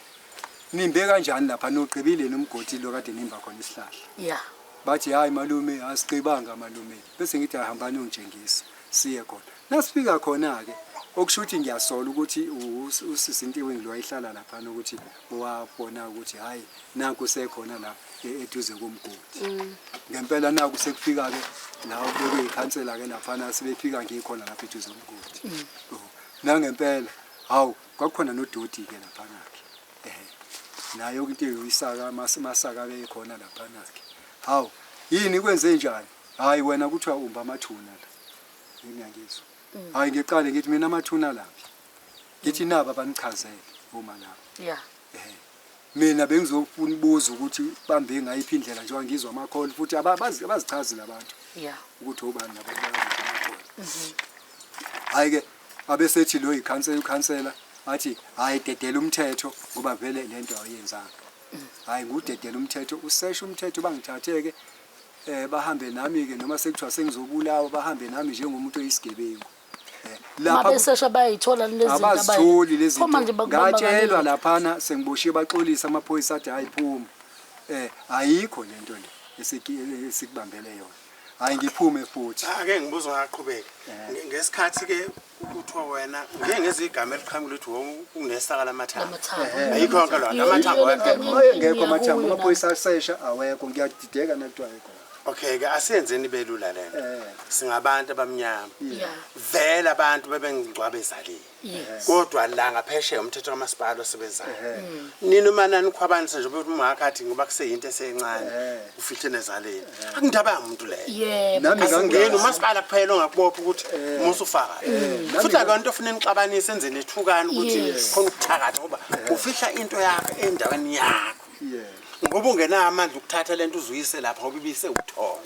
nimbe kanjani lapha nogqibile nomgodi lo kade nimba khona isihlahla. Yeah. Bathi hayi malume asiqibanga malume. Bese ngithi ahambani ungitshengisa siye khona. Nasifika khona ke okusho ukuthi ngiyasola ukuthi usisi Ntiwingi lo wayehlala laphana ukuthi wabona ukuthi hayi nanku sekhona la eduze komgodi. Ngempela naku sekufika ke la bekuyikhansela ke laphana sebefika ngikhona lapha eduze komgodi. Oh, nangempela hawu kwakukhona nodoti ke laphana ke. Nayo into eyisaka masaka bekhona laphana ke. Hawu yini kwenze njani? Hayi wena kuthiwa umba amathuna la. Ngiyangizwa. Hayi ngiqale ngithi mina amathuna laphi. Ngithi naba banichazele uma lapha. Yeah. Mina bengizofuna ubuza ukuthi bambe ngayiphi indlela njengoba ngizwa ama-call futhi abazichazi labantu Yeah. ukuthi obani laba abakhona. Hayi ke abesethi lo ikhansela ukhansela athi hayi dedela umthetho ngoba vele lento ayenzanga. Hayi ngudedela umthetho usesha umthetho bangithatheke bahambe nami ke noma sekuthiwa sengizobulawa bahambe nami njengomuntu oyisigebengu. Lapha Mabesesha bayayithola lezi zinto abazitholi lezi Phuma nje zinto. bakubamba Ngatshelwa kaningi. laphana sengiboshiwe baxolisa amaphoyisa athi hayi phuma. Ayikho lento le esikubambele yona. Hayi ngiphume futhi. Ake ngibuze ngaqhubeka. Ngesikhathi ke kuthiwa wena ngeke ngezwe igama eliqhamuka ukuthi unesaka lamathambo. Lamathambo. Ayikho yonke loo nto, amathambo awekho. Ayengekho amathambo, amaphoyisa asesha awekho ngiyadideka nakuthiwa ayekho. Okay ke asiyenzeni belula lento. Singabantu abamnyama. Yeah. Vele abantu bebengcwaba ezaleni. Yes. Kodwa la ngaphesheya umthetho kamasipala osebenzayo. Nini uma nanikhwabanisa nje ukuthi umaka athi ngoba kuseyinto esencane ufihle nezaleni. Akundaba yamuntu leyo. Yebo. Nami Asingeni ngangazi. umasipala kuphela ongakubopha ukuthi musufaka. Futhi akuyona into ofuna nixabanise enze nethukane ukuthi Yes. khona ukuthakatha ngoba ufihla into yakho endaweni yakho. Yeah. Ngoba ungenayo amandla ukuthatha lento uzuyise lapha ngoba ibise uthongo.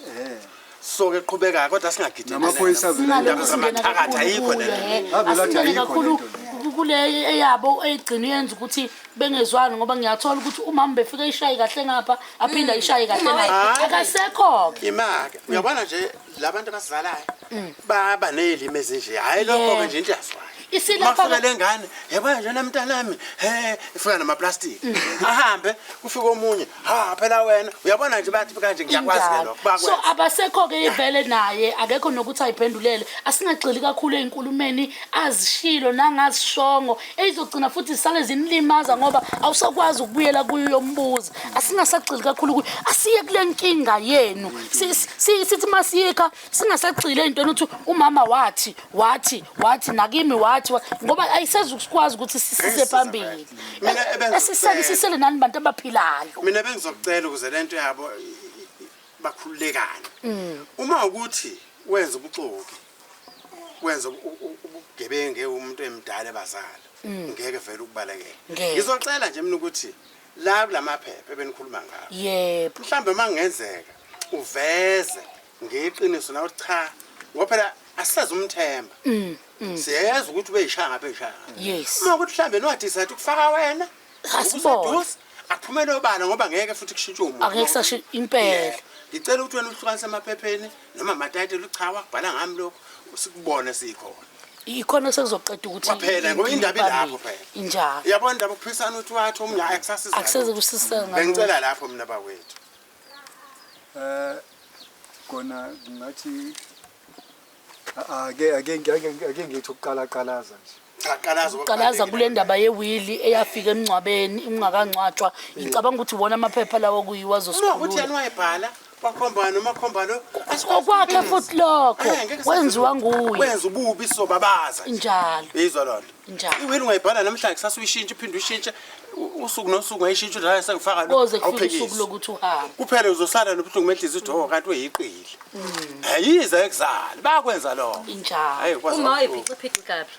So ke qhubeka kodwa singagideli. Namaphoyisa avela Indaba Sinalokhu singena zamathakathi kakhulu ayikho kuyo, lento. he. Avela athi Asingene ayikho kakhulu lento kule eyabo eyigcina yenza ukuthi bengezwani ngoba ngiyathola ukuthi umama befika ishaye kahle ngapha aphinda ishaye kahle ngapha. Hayi. Akasekho ke. Imake uyabona nje labantu abasizalayo baba nezilimi ezinje hayi lokho ke nje into yaziwayo. Isilapha Mafika le ngane yabona nje namntanami he ifika namaplastic ahambe kufika omunye ha phela wena uyabona nje bathi kanje ngiyakwazi ke Injalo. lokho bakwenza. So abasekho ke vele naye akekho nokuthi ayiphendulele asingagxili kakhulu einkulumeni azishilo nangazishongo ezizogcina futhi sale zinilimaza ngoba ngoba awusakwazi ukubuyela kuyo uyombuza. Asingasagxili kakhulu kuyo, asiye kule nkinga yenu. Sithi masiyikha singasagxili ey'ntweni ukuthi umama wathi wathi wathi nakimi wathi ngoba ayisezukusikwazi ukuthi sisise phambili. Mina ebengizokucela- Esisele sisele nani bantu abaphilayo. Mina bengizokucela ukuze lento yabo bakhululekane. Uma ukuthi wenza ubuxoki, wenza ubugebengu umuntu emdala ebazala, ngeke vele ukubalekela. Ngeke. Ngizocela nje mina ukuthi la kulamaphepha ebenikhuluma ngawo. Yebo. Mhlambe mangenzeka uveze ngeqiniso nawe ukuthi cha, ngoba phela asisazi umthemba. Siyezwa ukuthi ubeyishaya ngapha eyishaya ngapha. Yes. Uma ukuthi mhlambe niwadecide ukufaka wena, Asibone. useduze, akuphumele obala ngoba ngeke futhi kushintshe umuntu. Angeke kusashintsha impela. Yeah. Ngicela ukuthi wena uhlukanise emaphepheni noma amatayitela ucha wakubhala ngami lokho sikubone sikhona. Ikhona sekuzoqeda ukuthi Kwaphela ngoba indaba ilapho phela. Injalo. Uyabona indaba ukuphisana ukuthi wathi omunye hayi akusasiza. Akuseze kusisiza ngalutho. Bengicela lapho mina bakwethu. Kona ngathi ake ake ake ake ngithi ukuqala qalaza nje. Cha qalaza Qalaza kule ndaba yewili eyafika emngcwabeni ungakangcwatshwa. Ngicabanga ukuthi wona amaphepha lawo kuyiwa Uma ukuthi azosikhulula. yena wayebhala wakhomba noma khomba lo Okwakhe futhi lokho Ngeke sazi- wenziwa nguye. Wenza ububi sizobabaza. nje. Injalo. Izwa lona. Injalo. Iwili ungayibhala namhlanje kusasa uyishintshe uphinde uyishintshe usuku nosuku ungayishintsha uthi hayi sengifaka lo Koze kufike awuphikisi. usuku lokuthi uhambe. Kuphela uzosala nobuhlungu benhliziyo uthi oh kanti uyiqili. Ayize ekuzali bayakwenza lokho. Injalo. Hayi kwazi. Uma wayephiciphici kabi.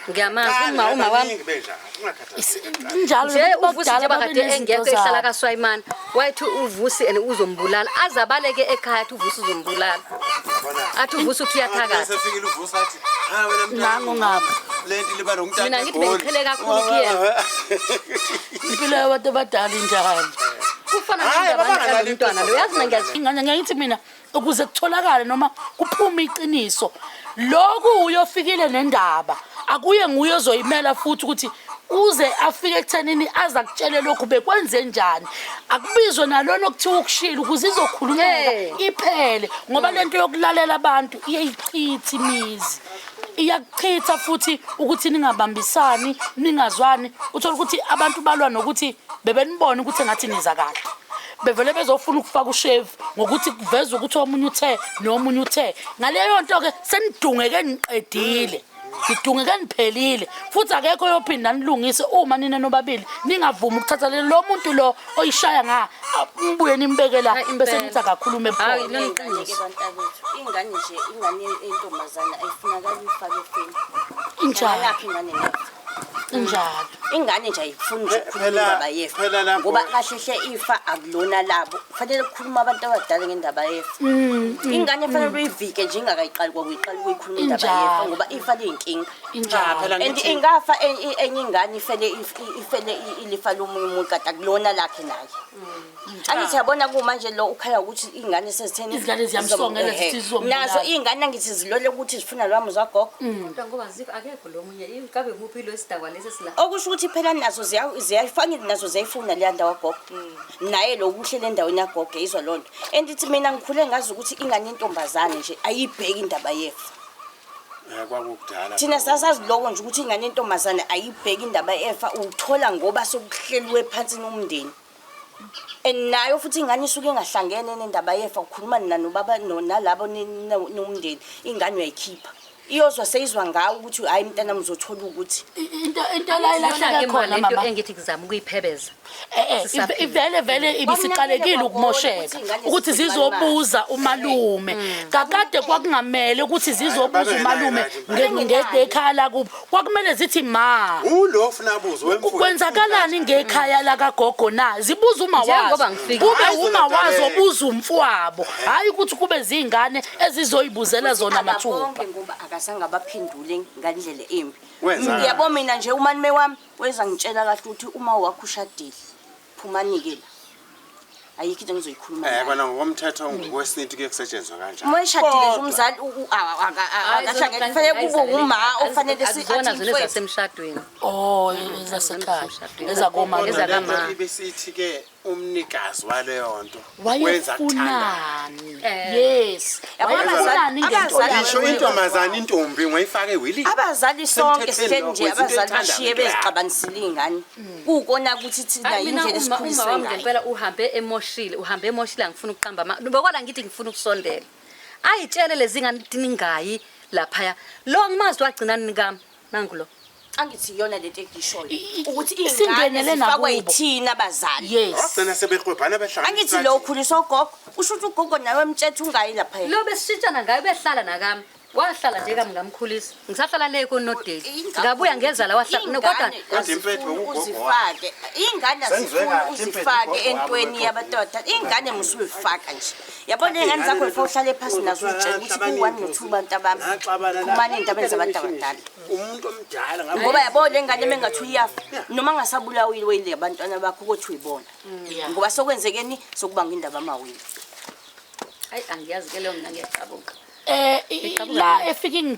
Ngiyamazi uma wami. Benjalo ungakhathazeki. Injalo Nje uVusi bakudala njengoba kade babenezinto engekho ehlala zabo. kaSwayimane wayethi uVusi and uzombulala azabaleke ekhaya athi uVusi uzombulala athi uVusi uthi uyathakatha. Sefikile uVusi athi ha wena mntana. Nangu ngapha. Lento libala ngumntana. Mina ngithi bengiqhele kakhulu kuyena. Impilo yabantu abadala injalo. Kufana Hhayi, nendaba babanganalo yomntwana lo yazi mina ngiyazi Ingane ngiyayithi mina ukuze kutholakale noma kuphume iqiniso lokhu uyofikile nendaba akuye nguye ozoyimela futhi ukuthi uze afike ekuthenini aza kutshele lokhu bekwenze njani akubizwe nalona okuthiwa ukushila ukuze izokhulumeka iphele ngoba lento yokulalela abantu iyayichitha imizi iyakuchitha futhi ukuthi ningabambisani ningazwani uthola ukuthi abantu balwa nokuthi bebenibona ukuthi engathi niza kahle bevele bezofuna ukufaka ushevu ngokuthi kuvezwe ukuthi omunye uthe nomunye uthe ngaleyo nto-ke senidungeke niqedile nidungeke niphelile futhi akekho oyophinda nilungise uma nina nobabili ningavumi ukuthatha lo muntu lo oyishaya nga nibuye nimbeke la Hayi, bese impela. nithi akakhulume Hayi, ebukhona lona Ingane-ke iqiniso. bantakwethu, ingane nje ingane yentombazane ayifunakali uyifake efeni. Injalo. Nalapho ingane nefa. Injalo. Ingane nje ayifuni nje ukukhuluma Phela- indaba yefa. phela lapho- Ngoba kahle hle ifa akulona labo. Kufanele kukhuluma abantu abadala ngendaba yefa. Ingane kufanele uyivike nje ingakayiqali kwakuyiqala ukuyikhuluma indaba Injalo. yefa ngoba ifa liyinkinga. Injalo. Phela And ngithi- ingafa enye ingane ifele ifele ilifa lomunye umuntu kade akulona lakhe naye. Angithi yabona kumanje lo ukhala ukuthi ingane sezitheni Izingane ziyamsongela, zithi zizombulala. Nazo iy'ngane angithi zilole ukuthi zifuna lowa muzi wagogo. Kodwa ngoba azikho akekho lo munye ngabe kuphi lo sidakwa lesi sila Okusho ukuthi phela nazo ziyayifanele nazo ziyayifuna leya ndawo yagogo. Naye lo kuhlele endaweni yagogo izwa loo nto. And ithi mina ngikhule ngazi ukuthi ingane yentombazane nje ayibheki indaba yefa. Kwakukudala. Thina sasazi lokho nje ukuthi ingane yentombazane ayibheki indaba yefa uthola ngoba sekuhleliwe phansi nomndeni. And nayo futhi ingane isuke ingahlangene nendaba yefa ukhuluma nina nobaba nalabo nomndeni ingane uyayikhipha. Iyozwa seyizwa ngawe ukuthi hayi mntanami uzothola ukuthi Into into la ilahleke khona lento mama. engithi kuzama ukuyiphebeza. Sisaphila. Ivele vele ibisiqalekile ukumosheka ukuthi zizobuza umalume kakade kwakungamele ukuthi zizobuza umalume ngekhaya lakubo kwakumele zithi ma Ulo ofuna abuze wemfuyo. kwenzakalani ngekhaya lakagogo na zibuza uma wazo Njengoba ngifika. kube Hayi, uma wazo zona obuza umfowabo hayi ukuthi kube zingane ezizoyibuzela zona mathupha Bonke ngoba akazange abaphendule ngandlela embi. Wenzani? Yabo mina nje umalume wami weza ngitshela kahle ukuthi uma wakho ushadile phumani-ke la. Ayikho into engizoyikhuluma naye. Kona ngokomthetho ngokwesintu kuye kusetshenzwa kanjani. Uma eshadile nje Kodwa- umzali akahlangene kufanele kube uma ofanele si Akuzona athi zona mfowethu. ezasemshadweni. Oh ezasekhaya ezakomalume Kodwa lento Ezakama. ibisithi ke Umnikazi waleyo nto wenza kuthandayo. Wayefunani? Eh. Yes, Yabona wayefunani ngento abazali- yakhe? Ngisho intombazane intombi ngoyifaka ewilini. Abazali sonke Semthethweni sihleli nje, lokho, wenza into abazali oyithandayo bashiye ngento yakho. bezixabanisile iy'ngane. Kuwukona ukuthi thina Hayi, mina indlela uma uma esikhuliswe wami ngayo. ngempela uhambe emoshile, uhambe emoshile, angifuni ukuqamba ama bokona ngithi ngifuna ukusondela. Ayitshele lezi ngane ukuthi ningayi laphaya. Lo ngimazi wagcina nini kami. Nangu lo. Angithi iyona lento engishoyo ukuthi isingenele iy'ngane zifakwe nakubo. yithina abazali. Yes. Wagcina sebeqwebhana behlangana. Angithi lo ukhuliswa ugogo, usho ukuthi ugogo nawe mtshethe ungayi laphaya. Lo besishintshana ngayo behlala nakami. Wahlala nje kami ngamkhulisa. Ngisahlala le konodeli. Ingakho Ngabuya ngeza la wahlala no, kodwa Ingane Kodwa impethu azifuni ugogo uzifake. Ingane Sengizwe azifuni kahle, impethu uzifake ugogo wami entweni wexoxa. yabadoda. Ingane musuyifaka nje. Yabona iy'ngane zakho before uhlale phasi nazo uzitshele ukuthi ku-one no-two bantu abami. Phumani ey'ndabeni zabantu abadala. Umuntu omdala ngabe Ngoba yabo le ngane mengathi uyafa noma ngasabulawile weyile abantwana bakho ukuthi uyibona. Yeah. Ngoba sokwenzekeni sokubanga indaba amawili. Hayi, angiyazi ke leyo mina ngiyacabuka. Ngicabuka La mina. efike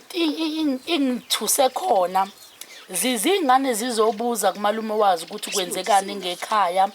ingithuse khona zizingane zizobuza kumalume wazi ukuthi kwenzekani ngekhaya,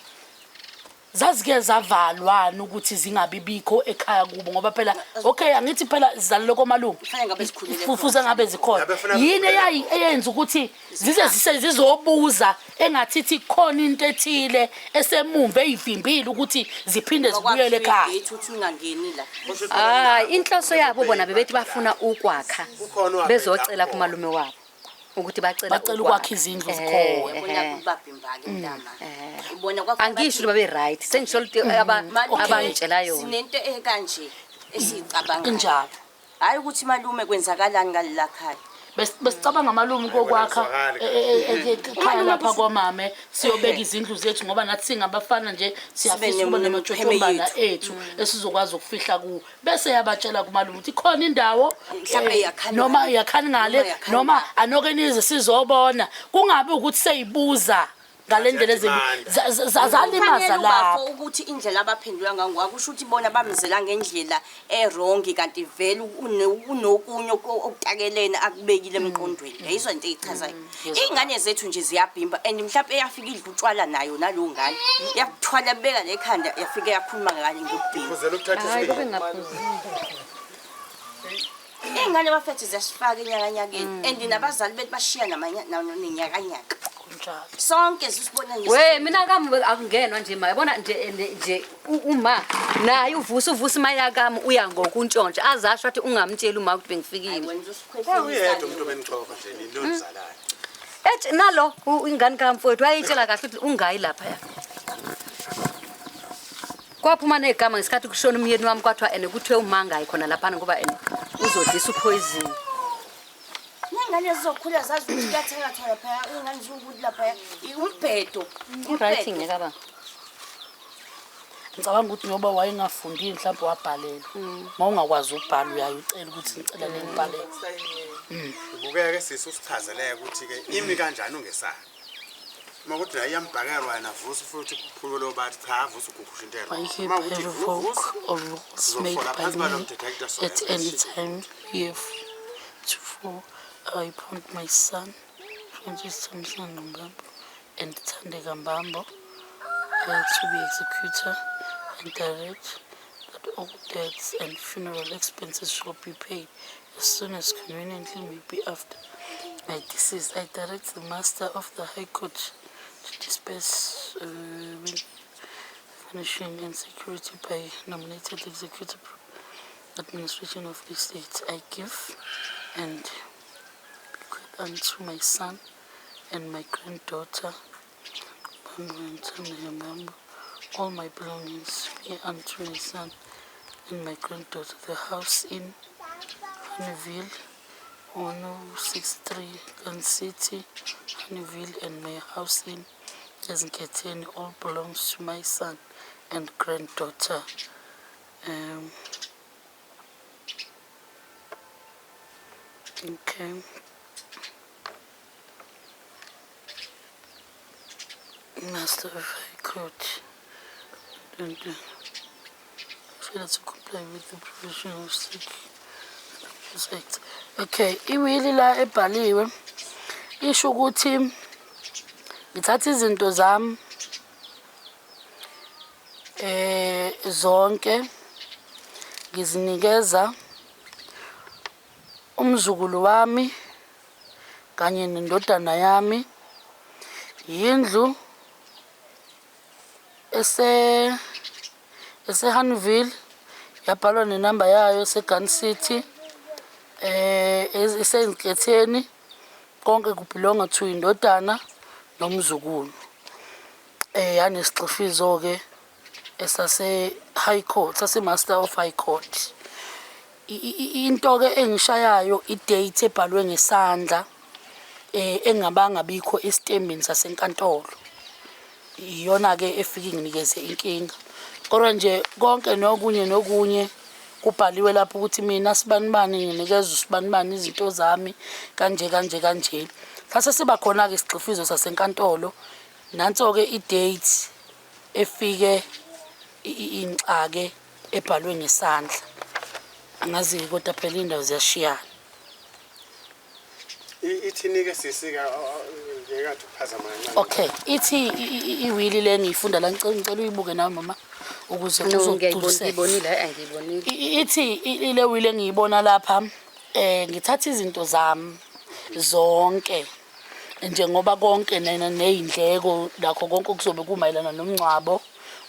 zazike zavalwana ukuthi zingabi bikho ekhaya kubo, ngoba phela okay, angithi phela zizalelwe komalume. Kufanele ngabe zikhulele Fuze ngabe zikhona. Yabefuna Yini zikhulele. eyenza ukuthi zize zizobuza engathithi khona into ethile esemumva eyivimbile ukuthi ziphinde zibuyele ekhaya? Gate uthi ungangeni la. Hayi, inhloso yabo bona bebethi bafuna ukwakha. Kukhona owabheka Bezocela khona. kumalume wabo ukuthi bacela Bacela ukwakha izindlu zikhona. Yabona kubabhimbake mntama. Ubona kwakho Angisho ukuthi babe right, sengisho ukuthi Malume, abangitshela yona. Sinento ekanje esiyicabanga. Injalo. Hayi ukuthi malume kwenzakalani ngalela khaya. Besicabanga malume kokwakha Ayibona, ekhaya lapha kwamame, siyobeka izindlu zethu ngoba nathi singabafana nje siyafisa Sibe ukuba nemipheme namatshotshombana yethu. ethu esizokwazi ukufihla kuwo, bese yabatshela kumalume ukuthi khona indawo Mhlawumbe yakhani noma ngale. yakhani ngale Noma yakhani noma ngale. anoke nize sizobona, kungabi ukuthi seyibuza ngale ndlela Ziyadimanda. zalimaza Kufanele ubafo lapho. Ukuthi indlela abaphendula ngayo kwakusho ukuthi bona bamzela ngendlela e-wrong, kanti vele unokunye okutakelene akubekile emqondweni. Yayizwa into eyichazayo. Iy'ngane zethu nje ziyabhimba and mhlawumpe eyafika idla utshwala nayo nalowo ngane yakuthwala beka lekhanda yafike yakhuluma ngale ngokubhimba. Phuzela ukuthatha Hayi, kube isibindi. ngaphuzi. Iy'ngane bafethu ziyasifaka enyakanyakeni and nabazali bethu bashiya nenyakanyaka. Kunjalo. Sonke zisibona nje. We mina kami akungenwa nje ma, yabona nje nje uma naye uvusa imali kami uya ngokuntshontsha azasho athi ungamtsheli uma ukuthi bengifikile. Wenza usikhwehlela. Uyedwa umuntu obenixova nje nilonizalayo. Ethi nalo ingane kamfowethu wayitshela kahle ukuthi ungayi lapha ya. Kwaphuma negama ngesikhathi kushona umyeni wami, kwathiwa ene kuthiwe uma ngayi khona laphana ngoba ene uzodlisa upoison. Ney'ngane zizokhula zazi ukuthi kuyathakathwa laphaya, iy'ngane ziwukuthi laphaya umbhedo. I-writing ngekaba. Ngicabanga ukuthi ngoba wayengafundile mhlawumbe wabhalelwa, uma ungakwazi ukubhala uyaye ucela ukuthi ngicela ningibhalele. Ubukeke sisi usichazeleke ukuthi-ke imi kanjani ungesabi. Uma kuthi la iyambhakelwa wena vusa futhi kuphume lo bathi cha vusa uguqusha into I ero. Uma hereby kuthi revoke uvusa all wills made sizofola by phansi kwalo me mthetho akuthiwa at any time heretofore. I appoint my son, Francis Thompson Mbambo, and Thandeka Mbambo to be executor and direct that all debts and funeral expenses shall be paid as soon as conveniently may be after my decease. I direct the master of the High Court to disperse with furnishing and security by nominated executive administration of the state. I give and bequeath unto my son and my granddaughter, Mbambo and Thandeka Mbambo, all my belongings. Be unto my son and my granddaughter the house in Honeyville, 1063 Gun City, Honeyville, and my house in Ezinketheni all belongs to my son and granddaughter. Okay. Master of High Court. And failure to comply with the provision of Sick Act. Okay, iwili la ebhaliwe isho ukuthi ngithatha izinto zami. Zonke ngizinikeza umzukulu wami kanye nendodana yami. Yindlu ese eseHanville yabhalwa nenamba yayo eseGun City isezinketheni konke kubelonga to indodana nomzukulu. Yanesigxifizo-ke esase High Court, sase Master of High Court. Into-ke engishayayo i-date ebhalwe ngesandla engabanga bikho esitembini sasenkantolo. Iyona-ke efike inginikeze inkinga. Kodwa nje konke nokunye nokunye kubhaliwe lapho ukuthi mina sibanibani nginikeza usibanibani izinto zami kanje kanje kanje. Sase siba khona-ke isigxifizo sasenkantolo. Nanso-ke i-date efike ingixake ebhalwe ngesandla. Angazi-ke kodwa phela iy'ndawo ziyashiyana. Ithini-ke sisi-ke ngekathi ukuphazama kancane. Okay, ithi iwili le engiyifunda la ngicela uyibuke nawe mama ukuze No, uzogculiseka. ngiyibonile, hhayi angiyibonile. Ithi ile wili engiyibona lapha ngithatha izinto zami zonke njengoba konke ney'ndleko nakho konke okuzobe kumayelana nomngcwabo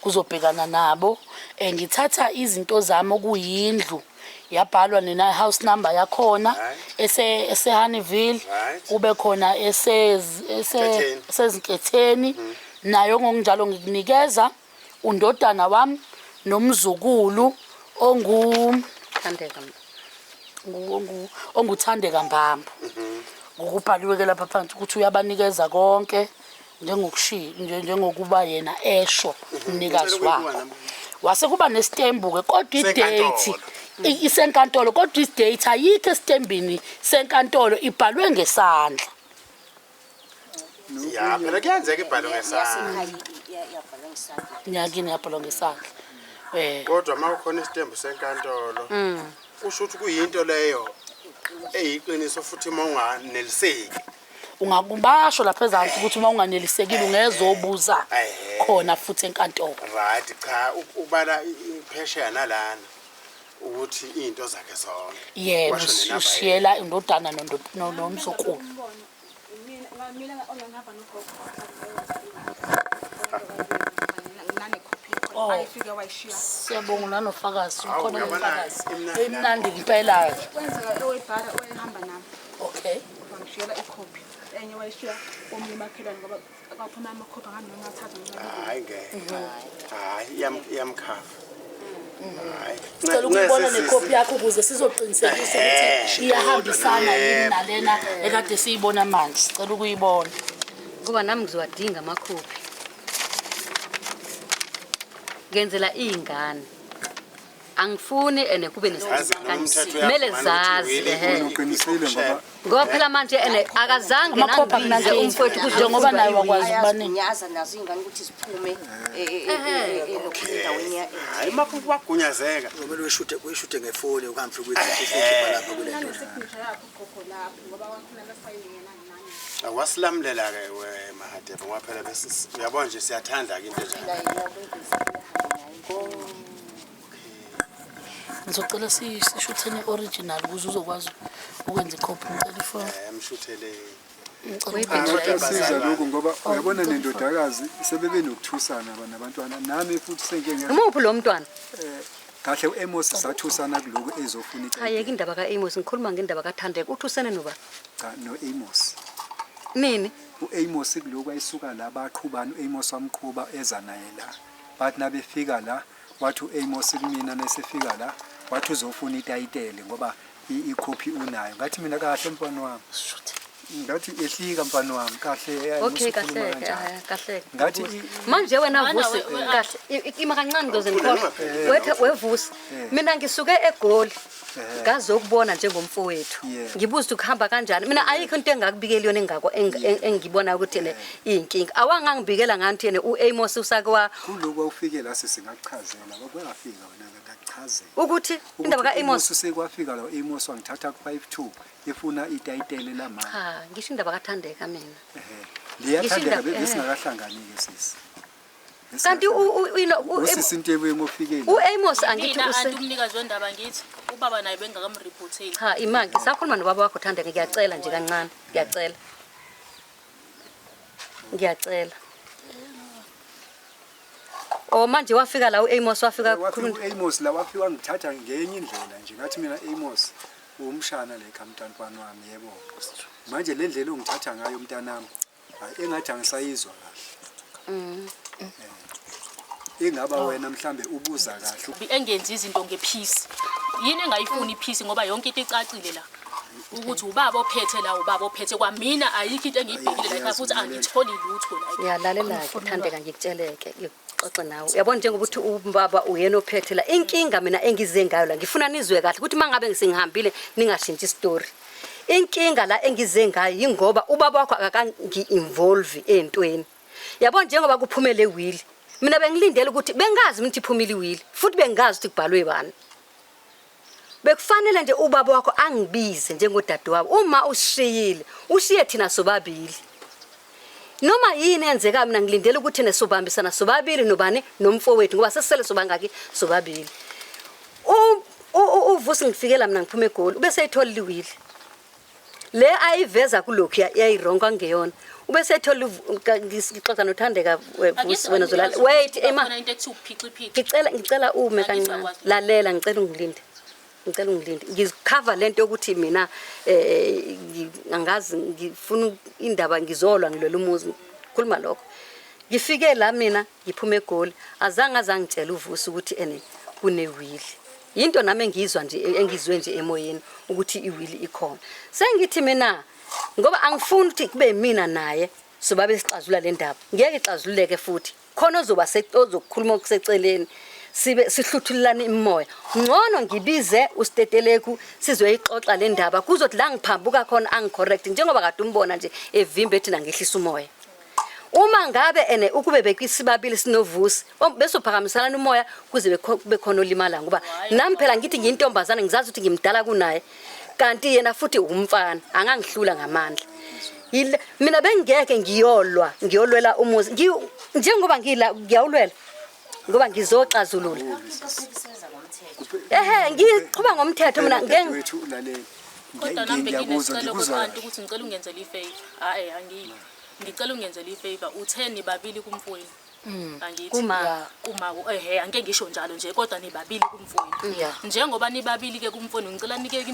kuzobhekana nabo. Ngithatha izinto zami okuyindlu yabhalwa nena house number yakhona ese eseHoneyville kube khona ese ese esezinketheni nayo ngokunjalo ngikunikeza undodana wami nomzukulu ongu Thandeka. onguThandeka Mbambo. Ngokubhaliwe ke lapha phansi ukuthi uyabanikeza konke njengokuba yena esho umnikazi Ngicela ukuyibuka wakho. nami. Wase kuba nesitembu ke kodwa idate Senkantolo. isenkantolo kodwa idate ayikho esitembini senkantolo ibhalwe ngesandla. Ya phela kuyenzeka ibhalwe ngesandla. Yabhalwa ngesandla. Nyakini yabhalwa ngesandla. Kodwa uma kukhona isitembu senkantolo kusho ukuthi kuyinto leyo eyiqiniso futhi uma unganeliseki Ungakubasho lapha ezansi ukuthi uma unganelisekile ungezobuza khona futhi enkantolo. Right, cha ubala iphesheya nalana ukuthi izinto zakhe zonke. Yebo, Washo nenamba ushiyela indodana nomzukulu. Mina ongihamba nogogo nanekhophi Oh. ayifike wayishiya. Siyabonga nanofakazi, Hawu, ukhona uyabona, nofakazi. imnandi Imnandi impela. Kwenzeka owebhara owayehamba nami Okay. wangishiyela ikhophi enye wayishiya omunye umakhelwane ngoba kwaphuma amakhophi angazi noma ngathatha noma Hayi ngeke. Hayi iyamkhava. Hayi. Sicela ukubona nekhophi yakho ukuze sizoqinisekisa ukuthi iyahambisana yini nalena ekade siyibona manje. Sicela ukuyibona. Ngoba nami ngizowadinga amakhophi. Ngenzela iy'ngane. Angifuni ene kube Yazi noma umthetho kumele uyavuma ukuthi zazi iwili ehe. Uqinisile ngoba Ngoba phela manje ene akazange Amakhophi nangibize akunankinga. umfowethu kuze Njengoba naye wakwazi ukubanika. Ayazigunyaza nazo iy'ngane ukuthi ziphume lokhu endaweni ya Hayi makugunyazeka. Kumele uyishuthe ngefoni uhambe ufike uyikhipha lapha kule nto. Nane-signature yakho ugogo lapho ngoba kwakhona basayine yena nani. Awasilamulela ke we Mahadebe ngoba phela bese uyabona nje siyathanda ke into enjalo. Ngizocela sishuthene original ukuze uzokwazi ukwenza ikhophi. Ngicela ifoni. Mshuthele. Ngicela kuyasiza lokhu ngoba uyabona nendodakazi sebebe nokuthusana nabantwana nami futhi sengike nge Umuphi lo mntwana? kahle uAmos sathusana kuloko ezofuna Cha yeka indaba ka-Amos ngikhuluma ngendaba kaThandeka. Uthusene noba? Cha noAmos. Nini? uAmos kuloko ayisuka la baqhubana uAmos wamqhuba eza naye la. Bathi nabefika la wathi uAmos kumina nesefika la wathi uzofuna itayitele ngoba ikhophi unayo. Ngathi mina kahle mfana wami. Ngathi ehlika mfana wami kahle. Okay usukhuluma kahle kanjani. kahle. Ngathi Manje wena Mana, Vusi kahle ima kancane ngizoze ngikhohlwe. Eh. Wethe wevusi. Mina ngisuke eGoli. Ngazokubona njengomfowethu. Yeah. Ngibuza ukuthi kuhamba kanjani. Mina ayikho into engakubikeli yona engako engibona ukuthi ene iyinkinga. Awangangibikela ngathi ene uAmos usake wa Kuloko ufike la sesingachazela kwakungafika wena ngachazela. ukuthi indaba kaAmos usekwafika la uAmos wangithatha ku 52 efuna itayitele lamama. cha ngisho indaba kaThandeka mina. Liyathandeka Ngisho indaba- besingakahlangani ke sisi. Kanti Usisi Ntebo emofikeni. u-Amos angithi Mina use anti umnikazi wendaba ngithi ubaba naye bengakamriphotheli. Cha ima ngisakhuluma nobaba wakho Thandeka ngiyacela nje kancane ngiyacela. Ngiyacela. Oh manje wafika la u-Amos wafika Wafika khuluma. u-Amos la wafika wangithatha ngenye indlela nje ngathi mina Amos umshana lekha mntantwana wami yebo. Manje le ndlela ongithatha ngayo mntanami hayi engathi angisayizwa kahle. Ingaba wena mhlambe ubuza kahle Engenzi izinto ngepeace. Yini engayifuni ipeace ngoba yonke into icacile la. Ukuthi ubaba ophethe la ubaba ophethe kwamina ayikho into engiyibhekile la ekhaya futhi angitholi lutho la. Ngiyalalela-ke Thandeka ngikutsheleke ngikuxoxe nawe. Uyabona njengoba uthi ubaba uyena ophethe la inkinga mina engize ngayo la ngifuna nizwe kahle ukuthi uma ngabe sengihambile ningashintshi isitori. Inkinga la engize ngayo yingoba ubaba wakho akakangi-involve ey'ntweni. Yabona njengoba kuphume le will mina bengilindele ukuthi bengazi mina ukuthi iphumile iwili futhi bengazi ukuthi kubhalwe bani. Bekufanele nje ubaba wakho angibize njengodadewabo uma usishiyile ushiye thina sobabili. Noma yini enzeka mina ngilindele ukuthi nesobambisana sobabili nobani nomfowethu ngoba sesisele sobangaki sobabili. UVusi ngifikela mina ngiphuma eGoli ubese eyithola iwili. Le ayiveza kulokhu yayiwrong kwangeyona. Ubese ethola ngixoxa noThandeka Vusi wena uzolala. Wait ema Khona into ekuthiwa uphixiphixi. ngicela ume Angithi kancane uyakwazi. lalela ngicela ungilinde ngicela ungilinde ngizikhava lento yokuthi mina angazi ngifuna indaba ngizolwa ngilwela umuzi khuluma lokho ngifike la mina ngiphuma eGoli azange azangitshela uVusi ukuthi ene kunewili yinto nami engiyizwa nje engizwe nje emoyeni ukuthi iwili ikhona sengithi mina ngoba angifuni ukuthi kube mina naye sobabe sixazulula le ndaba ngeke ixazululeke futhi khona ozoba ozokukhuluma okuseceleni sibe sihluthulelana imimoya ngcono ngibize uStetelegu sizoyixoxa le ndaba kuzothi la ngiphambuka khona angicorrect njengoba kade umbona nje evimbe thina ngehlisa umoya uma ngabe ene ukube bekisibabili sinoVusi besophakamiselana umoya kuze kube khona olimala ngoba nami phela ngithi ngiyintombazane ngizazi ukuthi ngimdala kunaye kanti yena futhi umfana angangihlula ngamandla. Mina bengeke ngiyolwa ngiyolwela umuzi njengoba ngila ngiyawulwela ngoba ngizoxazulula. Ehe ngiqhuba ngomthetho mina ngeke Dadewethu ulalela. Kodwa nami Ngiyakuzwa benginesicelo ngikuzwa. ku-anti ukuthi ngicela ungenzele ifavor. Hhayi angiyi. Ngicela ungenzele ifavor. Uthe nibabili kumfowenu. Angithi Kuma. kuma ehe angeke ngisho njalo nje kodwa nibabili kumfowenu. Njengoba nibabili ke kumfowenu ngicela nike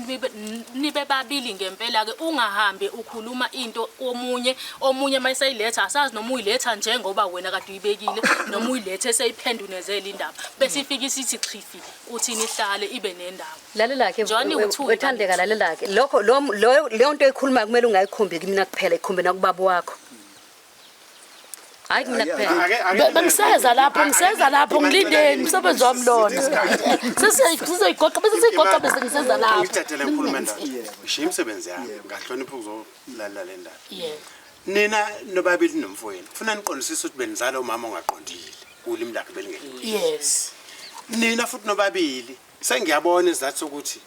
nibe babili ngempela ke ungahambi ukhuluma into omunye omunye mayiseyiletha asazi noma uyiletha njengoba wena kade uyibekile noma uyilethe seyiphendunezela indaba bese ifika isithi xhifi uthi nihlale ibe nendaba. Lalela-ke Johnny, uthule, wethandeka lalela-ke lokho leyo nto oyikhulumayo kumele ungayikhombi kumina kuphela ikhombe nakubaba wakho. Hayi kumina kuphela. Bengiseza lapho ngiseza lapho ngilindeni umsebenzi wami lona. Sesizoyigoqa bese siyigoqa bese ngiseza lapho. Ngithathele ngikhulume ndaba. Ngishiya imisebenzi yami ngahlonipha ukuzolalela le ndaba. Yebo. Nina nobabili nomfowenu kufuna niqondisise ukuthi benizala umama ongaqondile ulimi lakhe belingekho. Yes. Nina futhi nobabili sengiyabona isizathu sokuthi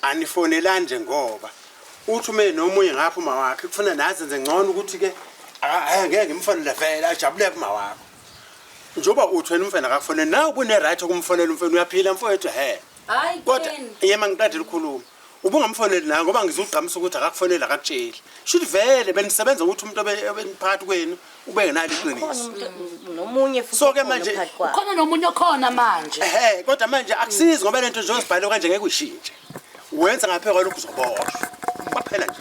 anifonelani nje ngoba uthi ume nomunye ngapha uma wakhe kufuna nazenze ngcono ukuthi ke hayi ngeke ngimfonele vele ajabuleke uma wakho. Njengoba uthi wena umfana akakufoneli nawe ubune right ukumfonela umfana uyaphila mfowethu he. Hayi Kodwa yema ngiqedile ukukhuluma. Ubungamfoneli nawe ngoba ngizugqamisa ukuthi akakufoneli akakutsheli. Shuthi vele benisebenza ukuthi umuntu obeniphakathi kwenu ube ngenalo iqiniso. Nomunye futhi So ke okhona manje- phakathi kwabo. Khona nomunye okhona manje. Ehhe kodwa manje akusizi ngoba lento nje ozibhale kanje ngeke uyishintshe. Wenza ngaphe kwalokhu uzoboshwa. Kwaphela nje.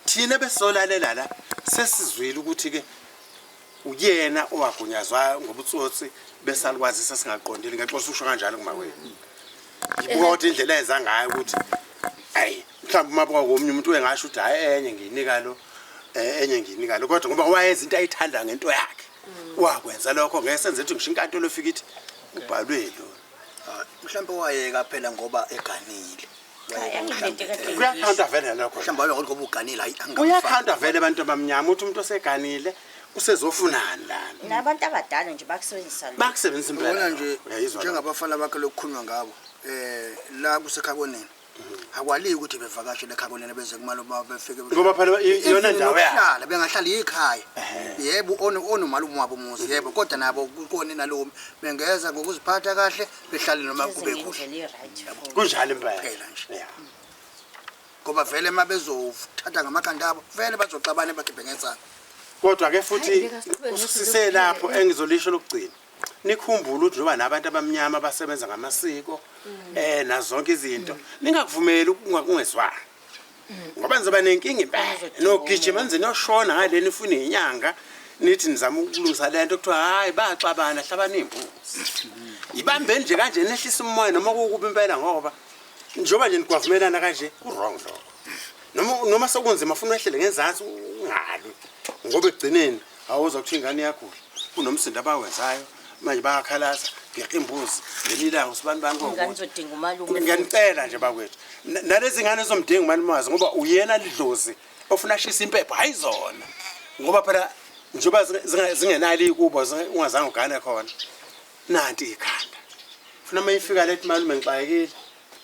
Thina besizolalela la sesizwile ukuthi ke uyena owagunyazwa ngobutsotsi besalukwazisa singaqondile ngexoxa usho kanjalo kuma wenu. Ngibuka ukuthi indlela enza ngayo ukuthi ayi mhlawumbe uma buka komunye umuntu engasho ukuthi hayi enye ngiyinika lo enye ngiyinika lo kodwa ngoba wayenza into ayithanda ngento yakhe. Wakwenza lokho ngesenze ukuthi ngisho inkantolo efika ithi ubhalwe lo. Mhlawumbe wayeka phela ngoba eganile. Kuyakhanta vele lokho. Mhlawumbe wayeka ngoba uganile hayi angamfaki. Kuyakhanta vele abantu abamnyama ukuthi umuntu oseganile usezofunani lana. Nabantu abadala nje bakusebenzisa lokho. Bakusebenzisa impela. Ubona nje Uyayizwa lokho. njengabafana bakhe lokukhulunywa ngabo la kusekhaya konina. Akwaliyo ukuthi bevakashele ekhaya lena beze kumalume wabo befike. Ngoba phela iyona Even ndawo yabo. nokuhlala bengahlala ikhaya. Yebo onomalume wabo umuzi yebo kodwa nabo kukoni nalomi bengeza ngokuziphatha kahle behlale noma kube kuhle. Ngendlela e-right. Kunjalo impela. Phela nje. Yeah. Ngoba vele uma bezothatha ngamakhanda abo vele bazoxabana bakhiphe ngensana. Kodwa ke futhi Hayi, ngeke asiqhubeke nosuku siselapho engizolisho lokugcina. Nikhumbule ukuthi njengoba nabantu abamnyama basebenza ngamasiko nazo zonke izinto ningakuvumeli ukungezwani. Ngoba nizoba nenkinga impela. Nogijima nize niyoshona ngaleni ifuna inyanga nithi nizama ukulungisa lento kuthiwa hayi baxabana hlabana imbuzi. Ibambeni nje kanje nehlisa umoya noma kukubi impela ngoba njengoba nje nigwavumelana kanje ku wrong lokho. Noma sekunzima funa wehlele ngenzansi ungalwi ngoba ekugcineni awuzwa kuthiwa ingane iyagula kunomsindo abawenzayo manje bayakhalaza ngeqa imbuzi ngelilanga usibani bani Ingane kokuthi izodinga umalume. ngiyanicela nje bakwethu nalezi ngane zomdinga umalume wazo ngoba uyena lidlozi ofuna ashisa impepho hayi zona ngoba phela njengoba zingenalo ikubo ungazange ugane khona nanti ikhanda funa uma ifika lethi malume ngixakekile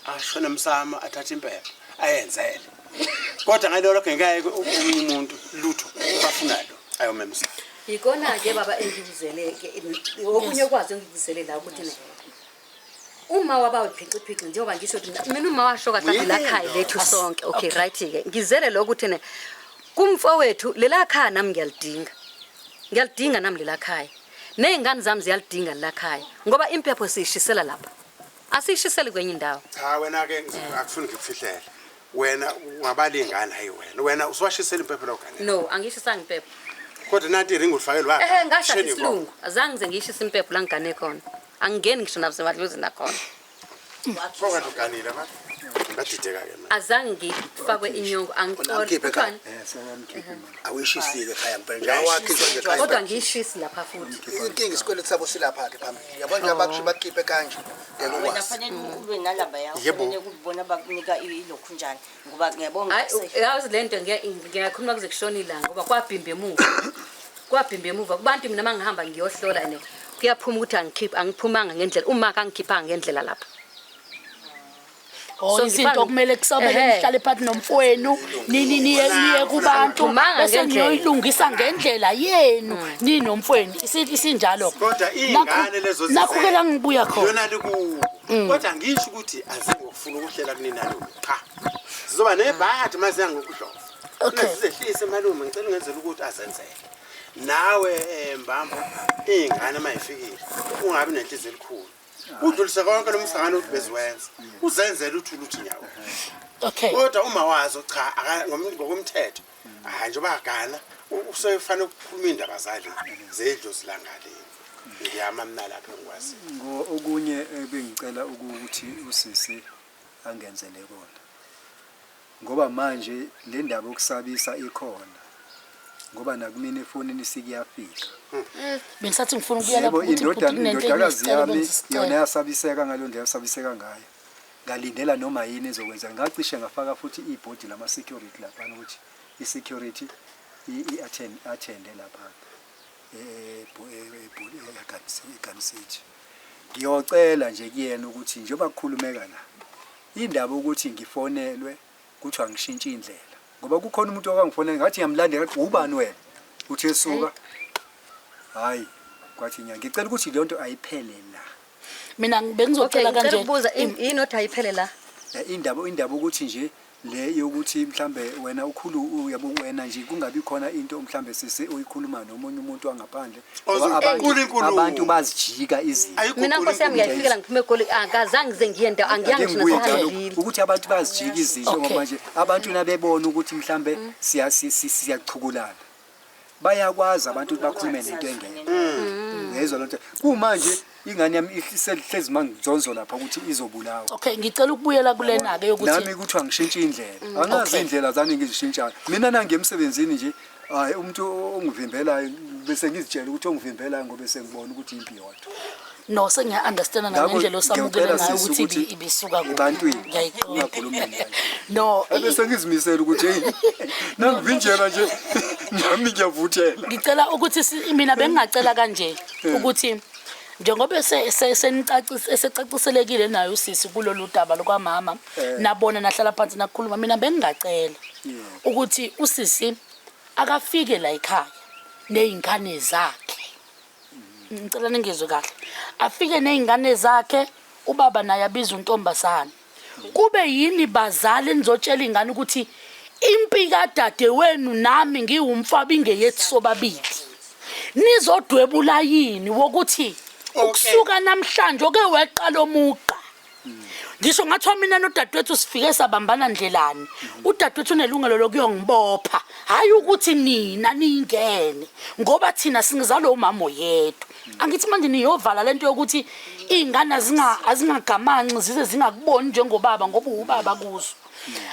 ashone emsamo athathe impepho ayenzele kodwa ngalolo lokho ngeke omunye umuntu lutho bafuna lo ayomemsa. Yikona-ke baba engikuzele-ke okunye okwazi engikuzele la ukuthi ne uma waba uphiciphici njengoba ngisho ukuthi mina uma washo kahle athi la khaya lethu sonke, okay, right-ke ngizele lokho ukuthi ne kumfowethu lela khaya nami ngiyalidinga, ngiyalidinga nami lela khaya ney'ngane zami ziyalidinga lela khaya ngoba impepho siyishisela lapha, asiyishiseli kwenye indawo. Cha wena ke akufuni ngikufihlele wena ungabalingani hayi wena usuwashisela impepho la ugane. No, angishisanga impepho. Kodwa nanti iringi ulifakele wakho. Ehe, ngashada isilungu, azange ngize ngiyishise impepho la ngigane khona, angingeni ngisho nasemadlozini nakhona. Pho uganile ba ngadideka ke manje. Azange ngifakwe inyongo, angixoli. Amkhiphe ekhaya. Sewamkhipha imali. Awuyishisile ekhaya ngempela nje awakhishwa nje ekhaya. Kodwa ngiyishisi lapha futhi. Inkinga isikweletu sabo silapha ke phambili. Yabona nje abakusho bakhiphe ekhaya nje. Ngeke Wena ukwazi. fanele ulwe nalaba yakho, Yebo. fanele ukubona bakunika ilokhu njani ngoba ngiyabonga. Hayi, yazi le nto ngiyakhuluma kuze kushone ilanga ngoba kwabhimba emuva. Kwabhimba emuva kubantu mina mangihamba ngiyohlola ene kuyaphuma ukuthi angikhiphi, angiphumanga ngendlela, uma kangikhiphanga ngendlela lapha. Oh, So izinto okumele kusabele nihlale phansi nomfowenu nini niye niye kubantu Angiphumanga bese ngendlela. niyoyilungisa ngendlela yenu ninomfowenu. Isinjalo. Kodwa iy'ngane lezo Nakho ke la ngibuya khona. Yona likubo. Kodwa ngisho ukuthi azingokufuna ukuhlela kunina lo. Cha. Zizoba nebhadi mase yangokudlova. Okay. Sizehlise malume ngicela ungenzele ukuthi azenzele. Nawe Mbambo iy'ngane mayifikile ungabi nenhliziyo elikhulu. Udlulise konke lo msangano ukuthi beziwenza. Uzenzele uthule uthi nyawo. Okay. Kodwa uma wazo cha ngokomthetho hayi njengoba agana usefanele ukukhuluma indaba zale zedlozi langaleni. Ngiyama mina lapho engikwazi. Ngo okunye ebengicela ukuthi usisi angenzele kona. Ngoba manje le ndaba yokusabisa ikhona. Ngoba nakumina efonini sikuyafika. Bengisathi ngifuna ukuya lapho Yebo, ukuthi kunento indodakazi engisicela yami bengisicela. yona yasabiseka ngalo ndlela yasabiseka ngayo. Ngalindela noma yini ezokwenzeka. Ngacishe ngafaka futhi ibhodi lama security lapha ukuthi i-security i-attend lapha. eGun City. Ngiyocela nje kuyena ukuthi njengoba kukhulumeka la indaba ukuthi ngifonelwe kuthiwa ngishintshe indlela ngoba kukhona umuntu okangifonela ngathi ngiyamlandela ngathi ubani wena uthi esuka hayi kwathi nya ngicela ukuthi leyo nto ayiphele la. Mina Okay, bengizocela ngicela kanje. ukubuza yini othi ayiphele la? Indaba ukuthi nje le yokuthi mhlambe wena ukhulu uyabo wena nje kungabi khona into mhlambe sisi uyikhuluma nomunye umuntu wangaphandle ngoba Ozoqula inkulumo. abantu bazijika izinto. Mina nkosi yami ngiyayifikela ngiphume egoli akazange ngize ngiye ndawo angiyangi Ake ngisho ngibuye njalo nasehandlini. ukuthi abantu bazijika izinto Okay. ngoba nje abantu nabebona ukuthi mhlambe siyachukulana bayakwazi abantu ukuthi bakhulume nento engekho. Ngezwa lonto kumanje ingane yami ihlezi mangizonzo lapha ukuthi izobulawa. Okay, ngicela ukubuyela kulena ke yokuthi nami kuthiwa ngishintshe indlela angazi Okay. indlela zani ngizishintshayo mina nangiye emsebenzini nje hayi umuntu ongivimbelayo bese ngizitshela ukuthi ongivimbelayo ngoba sengibona ukuthi impi yodwa. No, sengiya understand Ngakho ngendlela osamukele ngiyacela ngayo sisi ukuthi ukuthi ibisuka kuphi. ebantwini Ngiyayiqonda. ungakhulumi nami. No, Bese ngizimisela ukuthi hey nangivinjela nje nami ngiyavuthela. Ngicela ukuthi mina bengingacela kanje ukuthi Njengoba esecaciselekile naye usisi kulolu daba lukamama, nabona nahlala phansi nakhuluma, mina bengingacela ukuthi usisi akafike la ekhaya ney'ngane zakhe. Ngicela ningizwe kahle. Afike ney'ngane zakhe, ubaba naye abize untombazane. Kube yini bazali nizotshela ingane ukuthi impi kadadewenu nami ngiwumfaba ingeyethu sobabili. Nizodwebula yini wokuthi ukusuka namhlanje oke weqa lo mugqa. Ngisho ngathiwa mina nodadewethu sifike sabambana ndlelani, udadewethu unelungelo lokuyongibopha, hhayi ukuthi nina niyingene ngoba thina singizalwa umama oyedwa. Angithi manje niyovala lento yokuthi iy'ngane azingagamanxi zize zingakuboni njengobaba ngoba uwubaba kuzo.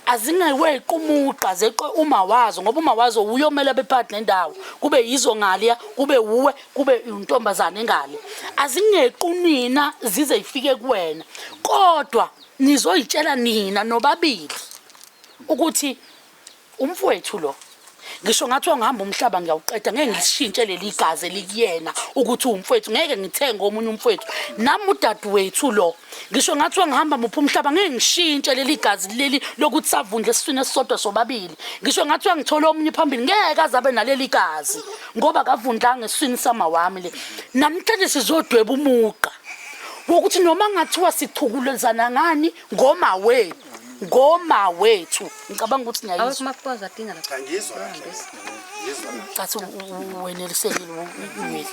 Azingeweqi umugqa zeqe uma wazo ngoba uma wazo uyomela bephakathi nendawo, kube yizo ngaliya, kube wuwe, kube intombazane engale. Azingeqi unina zize ifike kuwena, kodwa nizoyitshela nina nobabili ukuthi umfowethu lo ngisho ngathiwa ngihamba umhlaba ngiyawuqeda, ngeke ngishintshe leli gazi elikuyena ukuthi uwumfowethu, ngeke ngithenge omunye umfowethu. Nami udadewethu lo ngisho ngathiwa ngihamba muphi umhlaba, ngeke ngishintshe leli gazi leli lokuthi savundla esiswini esisodwa sobabili. Ngisho ngathiwa ngithola omunye phambili, ngeke aze abe naleli gazi ngoba akavundlanga esiswini sama wami le. Namhlanje sizodweba umugqa wokuthi noma ngathiwa sichukulezana ngani ngoma wethu, ngoma wethu. Ngicabanga ukuthi niyayizwa. Awumakwazi adinga lapha. Cha, ngizwa kahle. Ngizwa kahle. Cathi wenelisekile uweli.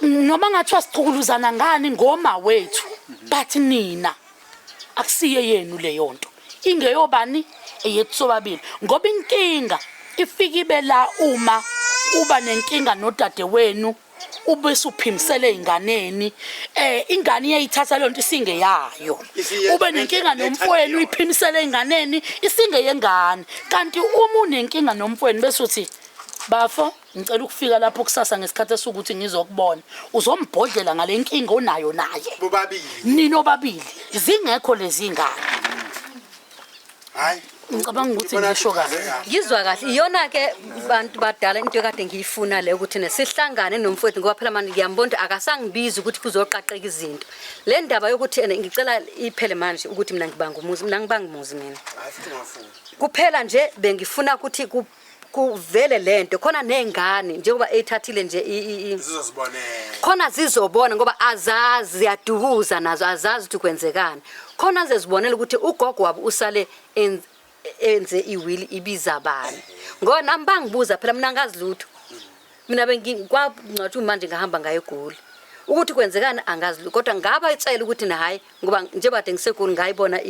Noma ngathiwa sichukuluzana ngani ngoma wethu, but nina akusiye yenu leyo nto. Ingeyobani eyethu sobabili. Ngoba inkinga ifika ibe la uma uba nenkinga nodadewenu, ube usuphimisele ey'nganeni, ingane iyayithatha leyo nto isingeyayo. Ube nenkinga nomfowenu uyiphimisele ey'nganeni isingeyengane. Kanti uma unenkinga nomfowenu bese uthi bafo ngicela ukufika lapho kusasa ngesikhathi esukuthi ngizokubona, uzombhodlela ngale nkinga onayo naye. Bobabili. Nina obabili zingekho lezi ngane. Hayi. Ngicabanga ukuthi ngisho kahle. Ngizwa kahle. Iyona ke bantu badala into ekade ngiyifuna le ukuthi nesihlangane nomfowethu ngoba phela manje ngiyambona ukuthi akasangibizi ukuthi kuzoqaqeka izinto. Le ndaba yokuthi ene ngicela iphele manje ukuthi mina ngibanga umuzi, mina ngibanga umuzi mina. Hayi futhi ungafuni. Kuphela nje bengifuna ukuthi kuvele lento khona nezingane njengoba eyithathile nje zizozibonela. Khona zizobona ngoba azazi, ziyadukuza nazo, azazi ukuthi kwenzekani. Khona zizibonela ukuthi ugogo wabo usale enze iwili ibiza bani. Ngoba nami bangibuza phela mina angazi lutho. Mina bengikwangcwatshwa manje ngahamba ngaye eGoli. Ukuthi kwenzekani angazi lutho, kodwa ngaba itshela ukuthi na hayi ngoba njengoba kade ngiseGoli ngayibona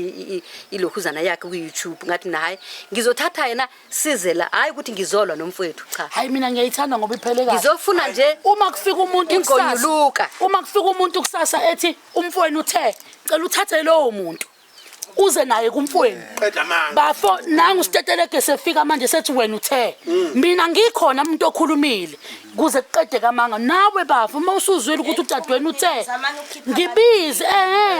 ilokhuzana yakhe ku YouTube, ngathi na hayi ngizothatha yena size la, hayi ukuthi ngizolwa nomfowethu, cha. Hayi mina ngiyayithanda ngoba iphele kahle. Ngizofuna nje uma kufika umuntu kusasa, ingonyuluka. Uma kufika umuntu kusasa ethi umfowenu uthe cela uthathe lowo muntu uze naye kumfowenu. Qeda amanga. Bafo nangu sitetelege sefika manje sethi wena uthe mina ngikhona umuntu okhulumile kuze kuqede kamanga. Nawe bafo uma usuzwile ukuthi udadewenu uthe ngibize,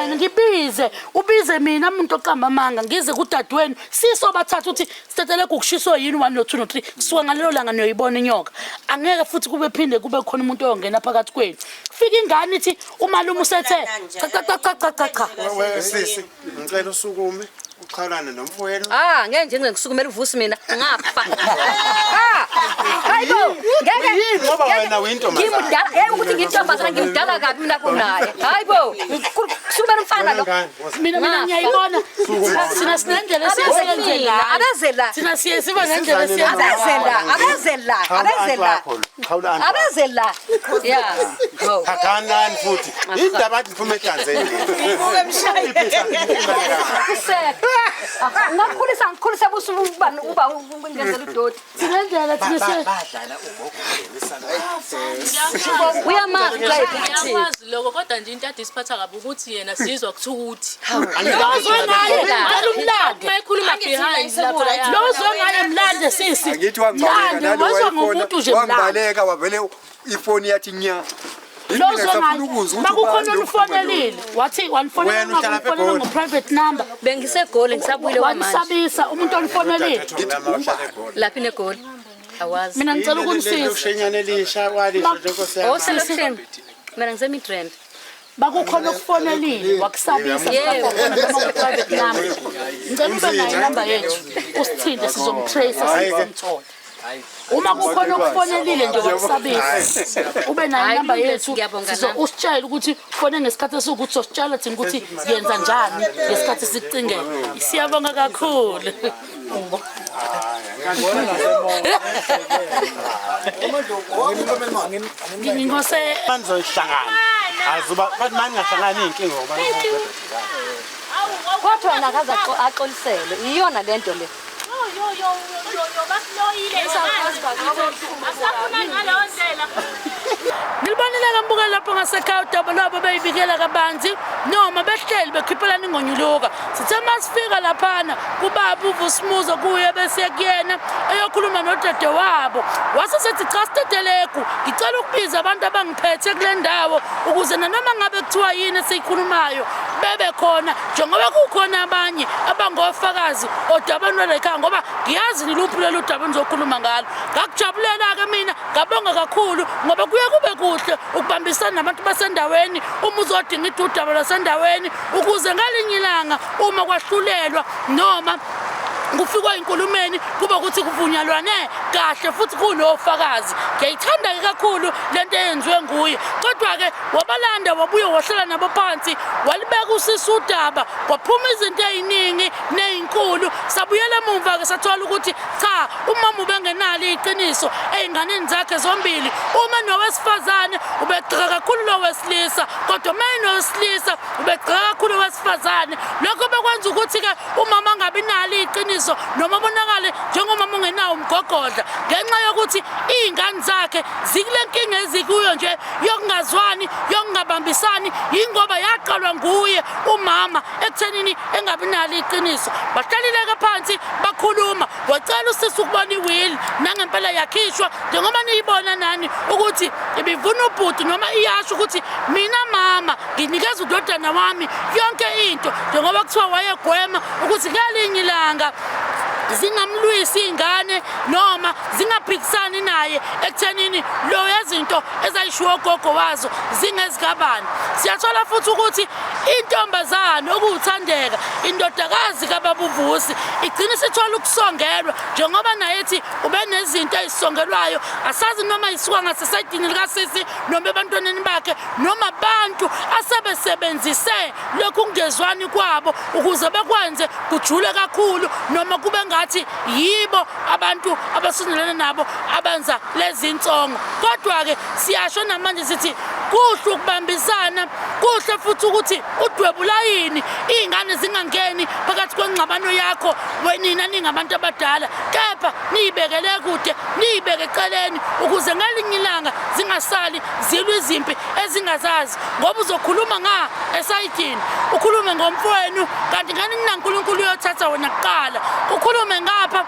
ngibize, ubize mina umuntu oqamba amanga, ngize kudadewenu sisobathatha uthi sitetelege ukushiswa yini 1 no 2 no 3. Kusuka ngalelo langa niyoyibona inyoka. Angeke futhi kube phinde kube khona umuntu oyongena phakathi kwenu. Fika ingane ithi umalume usethe cha cha cha cha cha cha cha. We sisi, ngicela usukume uxhawulane nomfowenu. Ngeke nje ngikusukumele uvusi mina ngafa. Hayibo, ngeke. Yini ngoba wena uyintombazane? Ngimdala, ukuthi ngiyintombazane ngimdala kabi mina kunaye. Hayibo, ngikusukumela umfana lo. Mina mina ngiyayibona. Sina sinendlela esiyenze ngayo. Abeze la. Sina siye siba nendlela esiyenze Abeze la, abeze la, abeze la. Xhawula anti. Abeze la. Yeah. Go. Hakanani futhi. Indaba athi ngiphume ehlanzeni. Ngibuke emshayeni. Ngakukhulisa, ngikhulisa busu uba uba ungenzela udoti. Sinendlela thina siye. Badlala ugogo ngenisana. Uyamazi Clayton. Uyakwazi lokho kodwa nje into ade isiphatha kabi ukuthi yena sizwa kuthiwa ukuthi. Lozwe ngaye ngicela umlande. Mayikhuluma behind lapha. Lozwe ngaye mlande sisi. Angithi wangibaleka Mlande nalo wezwa ngomuntu nje mlande. Wangibaleka wavele ifoni yathi nya. Lozwe ngaye makukhona onifonelile wathi wanifonela Wena uhlala apha ngakufonela eGoli. ngo-private number. Bengisegoli ngisabuyile kwamanje. Wanisabisa umuntu onifonelile. Laphi negoli? Awazi. Mina ngicela ukunisiza. Ushenyana elisha walisho nje Nkosi yami. Oselokishini. Mina ngise-Midrand. Bakukhona okufonelile wakusabisa Yebo. noma ku-private number. Ngicela ube nayo inamba yethu usithinte sizomtrace sizomthola. Uma kukhona okufonelile nje wakusabisa ube nayo Hhayi, inamba kulungile, yethu ngiyabonga sizo nami. usitshele ukuthi ufone ngesikhathi esiwukuthi sositshela thina ukuthi yenza njani ngesikhathi sikucingele. Siyabonga kakhulu. Ngingose Manizohlangana. Azuba bathi maningahlangani iy'nkinga ngoba Kodwa yena akaze axoliselwe. Iyona lento le. Yo yo yo yo yo basiloyile asaphuma ngaleyo ndlela. Nilibonile ke lapho ngasekhaya udaba lwabo beyibikela kabanzi noma behleli bekhiphelana ingonyuluka. Sithe masifika laphana kubaba uVusimuzi kuye bese kuyena eyokhuluma nodade wabo. Wase sethi cha Stetelegu ngicela ukubiza abantu abangiphethe kule ndawo ukuze nanoma ngabe kuthiwa yini esiyikhulumayo bebe khona njengoba kukhona abanye abangofakazi odabeni lwalekhaya ngoba ngiyazi niluphi lolu daba enizokhuluma ngalo. Ngakujabulela-ke mina ngabonga kakhulu ngoba kuye kube kuhle ukubambisana nabantu basendaweni uma uzodinga udaba lwasendaweni ukuze ngalinye ilanga uma kwahlulelwa noma kufikwa enkulumeni kube ukuthi kuvunyelwane kahle futhi kunofakazi. Ngiyayithanda-ke kakhulu lento eyenziwe nguye kodwa-ke wabalanda wabuye wahlala nabo phansi walibeka usisi udaba kwaphuma izinto ey'ningi ney'nkulu. Sabuyela emumva-ke sathola ukuthi cha umama ubengenalo iqiniso ey'nganeni zakhe zombili. Uma nowesifazane ubegxeka kakhulu lo wesilisa kodwa uma enowesilisa ubegxeka kakhulu owesifazane. Lokho bekwenza ukuthi-ke umama angabi nalo iqiniso noma abonakale njengomama ongenawo umgogodla ngenxa yokuthi iy'ngane zakhe zikule nkinga ezikuyo nje yokungazwani yokungabambisani yingoba yaqalwa nguye umama ekuthenini engabi nalo iqiniso. Bahlalile-ke phansi bakhuluma wacela usisi ukubona iwili nangempela yakhishwa njengoba niyibona nani ukuthi ibivuna ubhuti noma iyasho ukuthi mina mama nginikeza udodana wami yonke into njengoba kuthiwa wayegwema ukuthi ngalinye ilanga zingamlwisi ingane noma zingaphikisani naye ekuthenini lo yezinto ezayishiwo ugogo wazo zingezikabani. Siyathola futhi ukuthi intombazane okuwuthandeka indodakazi kababa uVusi igcina isithola ukusongelwa njengoba naye ethi ubenezinto ey'songelwayo asazi noma isuka ngasesayidini likasisi noma ebantwaneni bakhe noma abantu asebesebenzise lokhu kungezwani kwabo ukuze bekwenze kujule kakhulu noma kube ngathi yibo abantu abasondelene nabo abenza lezi nsongo. Kodwa-ke siyasho namanje sithi kuhle ukubambisana, kuhle futhi ukuthi udwebe ulayini iy'ngane zingangeni phakathi kwengxabano yakho wenina ningabantu abadala kepha niyibekele kude niyibeke eceleni ukuze ngelinye ilanga zingasali zilwa izimpi ezingazazi ngoba uzokhuluma nga esayidini ukhulume ngomfowenu kanti ngani kunaNkulunkulu uyothatha wena kuqala ukhulume ngapha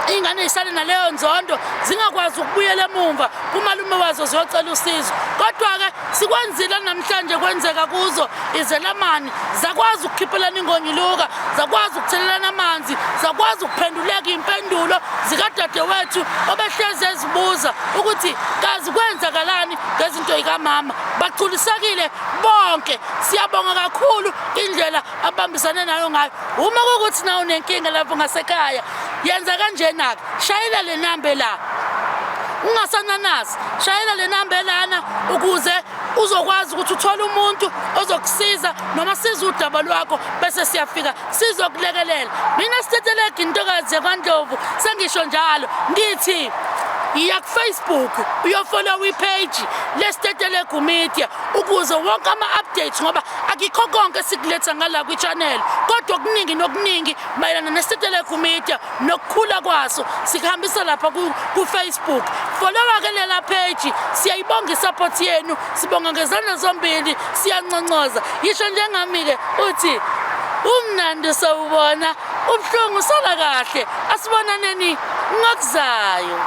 iy'ngane zisale naleyo nzondo zingakwazi ukubuyela emumva kumalume wazo ziyocela usizo. Kodwa-ke sikwenzile namhlanje kwenzeka kuzo izelamani zakwazi ukukhiphelana ingonyuluka zakwazi ukuthelelana amanzi zakwazi ukuphenduleka iy'mpendulo zikadadewethu obehlezi ezibuza ukuthi kazi kwenzakalani ngezinto yikamama. Bagculisekile bonke. Siyabonga kakhulu indlela abambisane nayo ngayo. Uma kuwukuthi nawe unenkinga lapho ngasekhaya yenza kanjena-ke shayela le namba la ungasananazi shayela le namba lana ukuze uzokwazi ukuthi uthole umuntu ozokusiza noma siza udaba lwakho bese siyafika sizokulekelela. Mina Stetelegu intokazi yakwaNdlovu sengisho njalo ngithi iya ku-Facebook uyofollow ipage leStetelegu Media ukuze wonke ama-updates ngoba akikho konke esikuletha ngala kwi-channel kodwa okuningi nokuningi mayelana neStetelegu Media nokukhula kwaso sikuhambisa lapha ku-Facebook. Followa-ke lela page, siyayibonga isupport yenu, sibonga ngezandla zombili, siyanconcoza. Yisho njengami-ke uthi umnandi sawubona, ubuhlungu sala kahle, asibonaneni ngokuzayo.